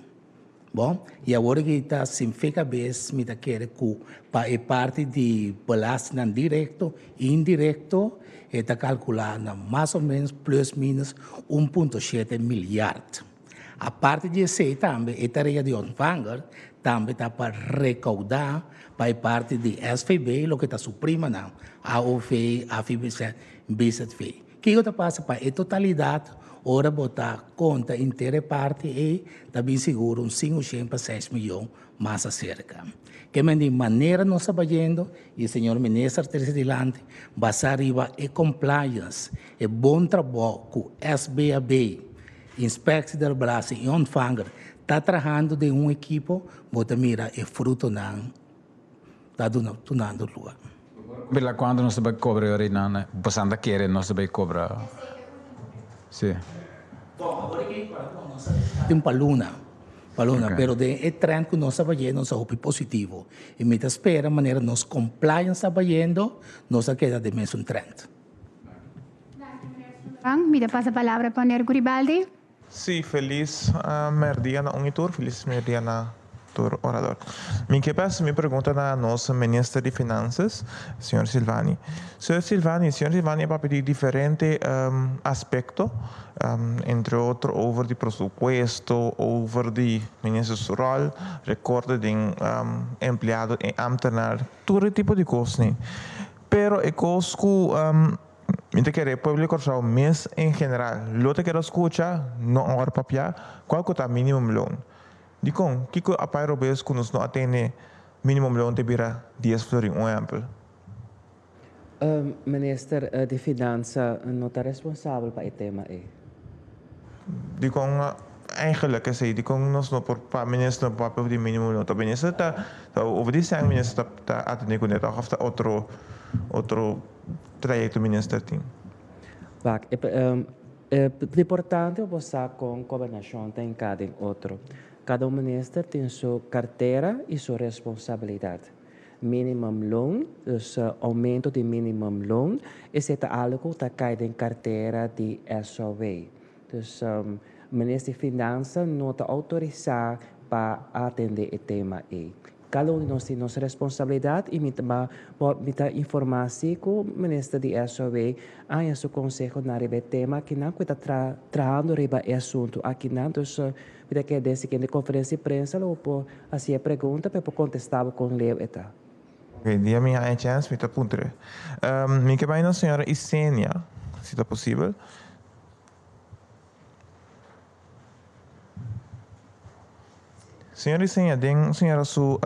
Bon, i awor aki ta sin fe kabes mi ta kere ku pa e parti di belastingnan direkto i indirekto e ta kalkulá na mas o ménos plus minus 1.7 milyard. Aparte di esei tambe e tarea di ontvanger tambe ta pa rekoudá pa e parti di SVB loke ta su primanan, AOV, AVBZ, BZV. Kiko ta pasa pa e totalidat ora bo ta konta inter e parti ei ta bin sigur un sinku shen pa seis miyon mas aserka. Ke men di manera nos ta bayendo i señor minister trese dilanti basá riba e compliance, e bon trabou ku SBAB, Inspectie der Belasting i Ontvanger ta trahando den un ekipo bo ta mira e frutonan ta dunando luga. Bila cuanto nos ta bay cobra e ora nan? Bosan ta kere nos ta bay cobra? Si. Bon, awor aki nos ta tin pa luna, pa luna, pero den e trend cu nos ta bayendo nos ta hopi positivo y mi ta spera manera nos compliance ta bayendo nos ta keda den mesun trend. Mi ta pasa palabra pa Ner Guribaldi. Sí, felis merdia na un i tur, felis merdia na tur orador. Mi ke pa hasi mi pregunta na nos Minister di Finanzas, señor Silvani. Señor Silvani, señor Silvani a papia di diferente aspekto, entre otro over di presupuesto, over di minister su ròl, rekorde den empleado i ambtenaar, tur e tipo di kosnan. Pero e kos ku Mi ta kere pueblo di Kòrsou mes en general lo ta keda skucha, no ora papia, kual ku ta minimumloon. Dikon? Kiko a pai robes ku nos no a tene minimumloon te bira dies florin, un ehèmpel? Minister di Finansa no ta responsabel pa e tema ei. Dikon eigenlijk esei? Dikon nos no por pa minister no por papia over di minimumloon? Ta minister ta over di sèn minister ta atendé kuné tòg òf ta otro otro trayecto minister tin? Wak, e ta importante pa bo sa kon gobernashon ta hinká den otro. Kada un minister tin su kartera i su responsabilidat. Minimumloon, dus oumento di minimumloon, esei ta algu ku ta kai den kartera di SOW. Dus minister di Finansa no ta outorisá pa atendé e tema ei. Kada un di nos tin nos responsabilidat i mi ta mi ta informá si ku minister di SOW a haña su konseho na riba e tema akinan ku e ta trahando riba e asuntu akinan. Dus mi ta kere den siguiente konferensia di prensa lo bo por hasi e pregunta pa e por kontestá bo kon leu e ta. Ok, dia mi haña chèns mi ta puntr'é. Mi ke bai na señora Isenia, si ta posibel. Señor Isenia, den señora su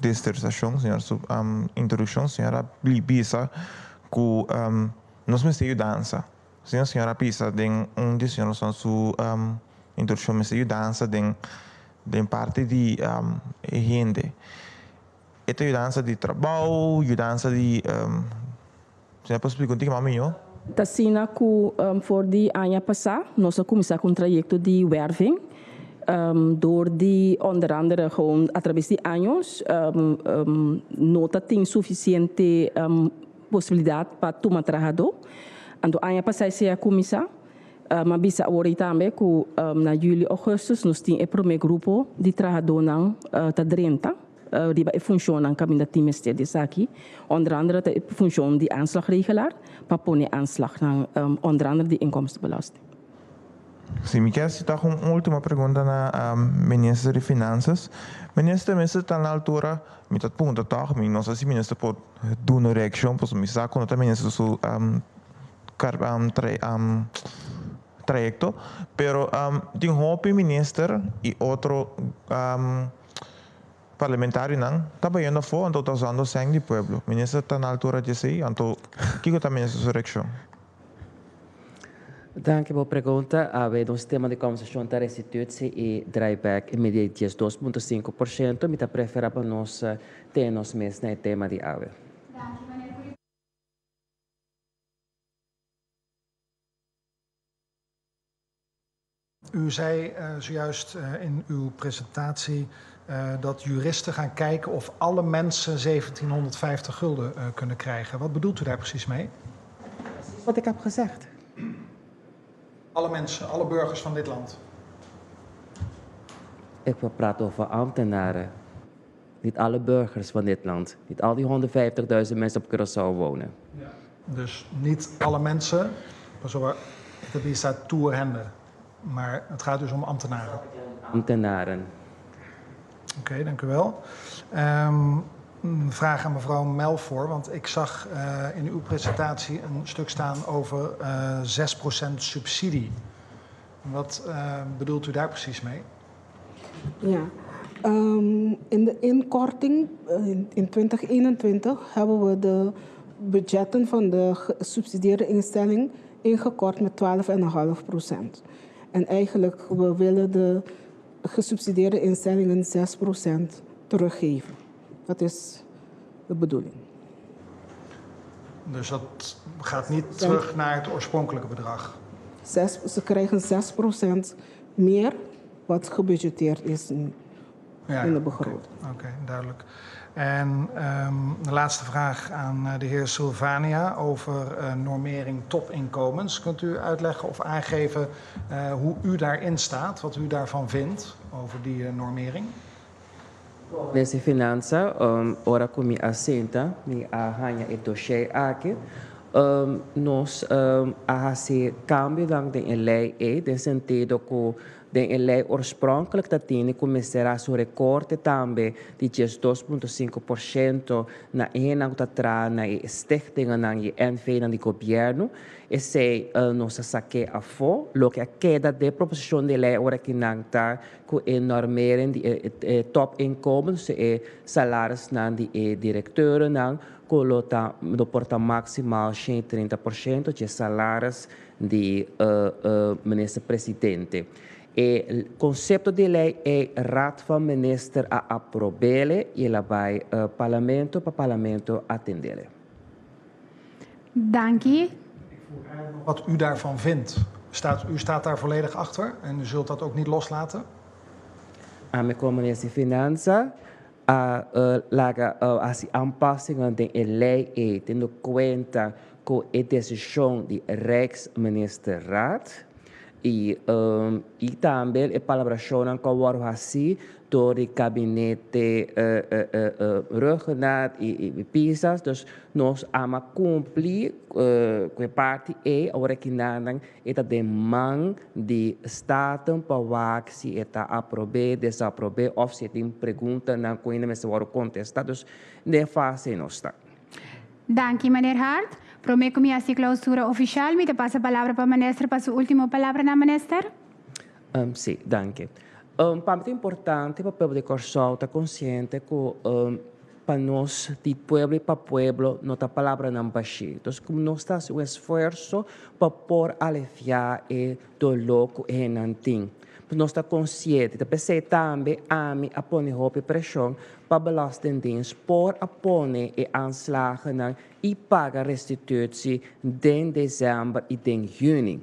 disertacion, señora su introduccion, señora bisa cu nos mester yudansa. Asina señora bisa den un di señora su introduccion mester yudansa den den parti di e hende. E ta yudansa di trabou, yudansa di. Señor por splika un tiki mas mihó? Ta asina ku for di aña pasá nos a kuminsá ku un trayekto di werving dor di onder andere gewoon atraves di años no ta tin sufisiente posibilidat pa tuma trahadó. Anto aña pasá esei a kuminsá. M'a bisa awor ei tambe ku na yüli, ougùstùs nos tin e promé grupo di trahadónan ta drenta. Riba e funshonnan kaminda tin mester di esaki, onder andere ta e funshon di aanslagregelaar pa pone aanslagnan onder andere di inkomstenbelasting. Si, mi kier sita ku un ultimo pregunta na Minister di Finanzas. Minister, mester ta na altura, mi ta puntra tòg, mi no sa si Minister por duna un reakshon pasobra mi sa ku no ta Minister su trayekto, pero tin hopi Minister i otro Parlamentarionan ta bayendo afó anto ta usando sèn di pueblo. Minister ta na altura di esei? Anto kiko ta minister su reakshon? Danki bo pregunta. Awe nos tema di kòmbersashon ta restitutie i draaiback e media di 12.5%. Mi ta preferá pa nos tene nos mes na e tema di awe. U zei uh, zojuist uh, in uw presentatie uh, dat juristen gaan kijken of alle mensen 1750 gulden kunnen krijgen. Wat bedoelt u daar precies mee? Precies wat ik heb gezegd. Alle mensen, alle burgers van dit land. Ik wil praten over ambtenaren. Niet alle burgers van dit land. Niet al die 150.000 mensen op Curaçao wonen. Ja. Dus niet alle mensen, maar zo staat toerhenden. Maar het gaat dus om ambtenaren. Ambtenaren. Oké, okay, dank u wel. Um, Een vraag aan mevrouw Melfor, want ik zag in uw presentatie een stuk staan over 6% subsidie. Wat bedoelt u daar precies mee? Ja, in de inkorting in 2021 hebben we de budgetten van de gesubsidieerde instelling ingekort met 12,5%. En eigenlijk, we willen de gesubsidieerde instellingen 6% teruggeven. Dat is de bedoeling. Dus dat gaat niet terug naar het oorspronkelijke bedrag? Ze krijgen 6% meer wat gebudgeteerd is nu in de begroting. Oké, duidelijk. En de laatste vraag aan de heer Silvania over normering topinkomens. Kunt u uitleggen of aangeven hoe u daarin staat, wat u daarvan vindt over die normering? Minister Finansa, ora ku mi a sinta, mi a haña e dossier aki. Nos a hasi kambionan den e lei ei, den sentido ku den e lei oorspronkelijk ta tini ku mester hasi un rekorte tambe di 12,5% na e hendenan ku ta traha na e stichtingennan i NVnan di gobièrnu. Esei nos a sak'é afó. Loke a keda den proposishon di lei ora ki nan ta ku e normering di e topinkomen, dus e salarisnan di e direkteurennan, ku lo ta lo por ta maksimal 130% dje salaris di minister presidente. E konsepto di lei ei Raad van Minister a aprob'ele i el a bai parlamento pa parlamento atend'ele. Danki. Ik vroeg eigenlijk nog wat u daarvan vindt. Staat, u staat daar volledig achter en u zult dat ook niet loslaten? Ami komo minister di Finansa a laga hasi aanpassingen den e lei ei teniendo kuenta ku e desishon di Rijksministerraad i i tambe e palabrashonnan ku a wòrdu hasi dor di kabinete Rhuggenaath i Pisas. Dus nos ama kumpli ku e parti ei. Awor aki nan e ta den man di Staten pa wak si e ta aprob'é, desaprob'é òf si e tin preguntanan ku ainda mester wòrdu kontestá. Dus den e fase ei nos ta. Danki, meneer Hart. Promé ku mi hasi klausura ofishal, mi ta pasa palabra pa minister pa su último palabranan, minister. Sí, danki. Pa mi ta importante pa pueblo di Kòrsou ta konsiente ku pa nos di pueblo i pa pueblo no ta palabranan bashí. Entonces ku nos ta hasi un esfuerso pa por aliviá e doló ku e hendenan tin. Nos ta konsiente, ta p'esei tambe ami a pone hopi preshon pa Belastingdienst por a pone e aanslagennan i paga restitutie den desèmber i den yüni.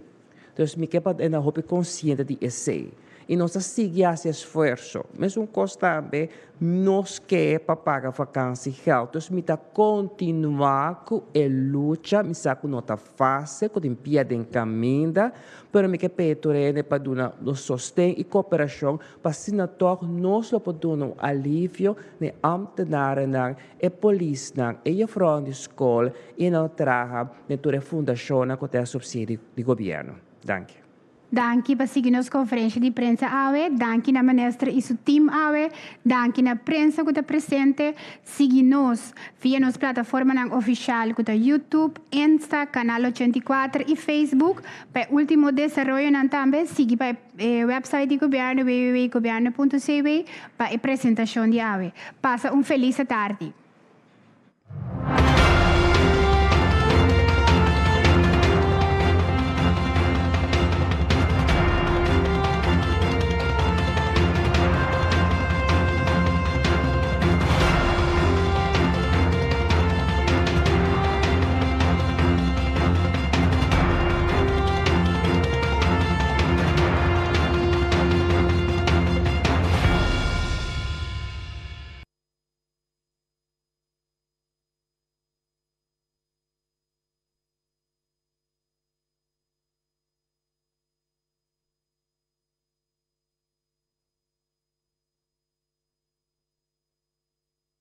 Dus mi ke pa e na hopi konsiente di esei. I nos ta sigui hasi esfuerso. Mesun kos tambe nos ke pa paga vakansiegeld. Dus mi ta kontinuá ku e lucha. Mi sa ku no ta fásil, ku tin pia den kaminda, pero mi ke pidi tur hende pa duna nos sosten i kooperashon pa asina tòg nos lo por duna un alivio na e ámtenarennan, e polisnan, e jefrounan di skol i nan traha den tur e fundashonnan ku ta e supsidio di gobièrnu. Danki. Danki pa sigui nos konferensha di prensa awe. Danki na minister i su team awe. Danki na prensa ku ta presente. Sigui nos via nos plataformanan ofishal ku ta YouTube, Insta, Kanal 84 i Facebook. Pa e último desaroyonan tambe sigui pa e website di gobièrnu www.gobièrnu.cw pa e presentashon di awe. Pasa un felis atardi.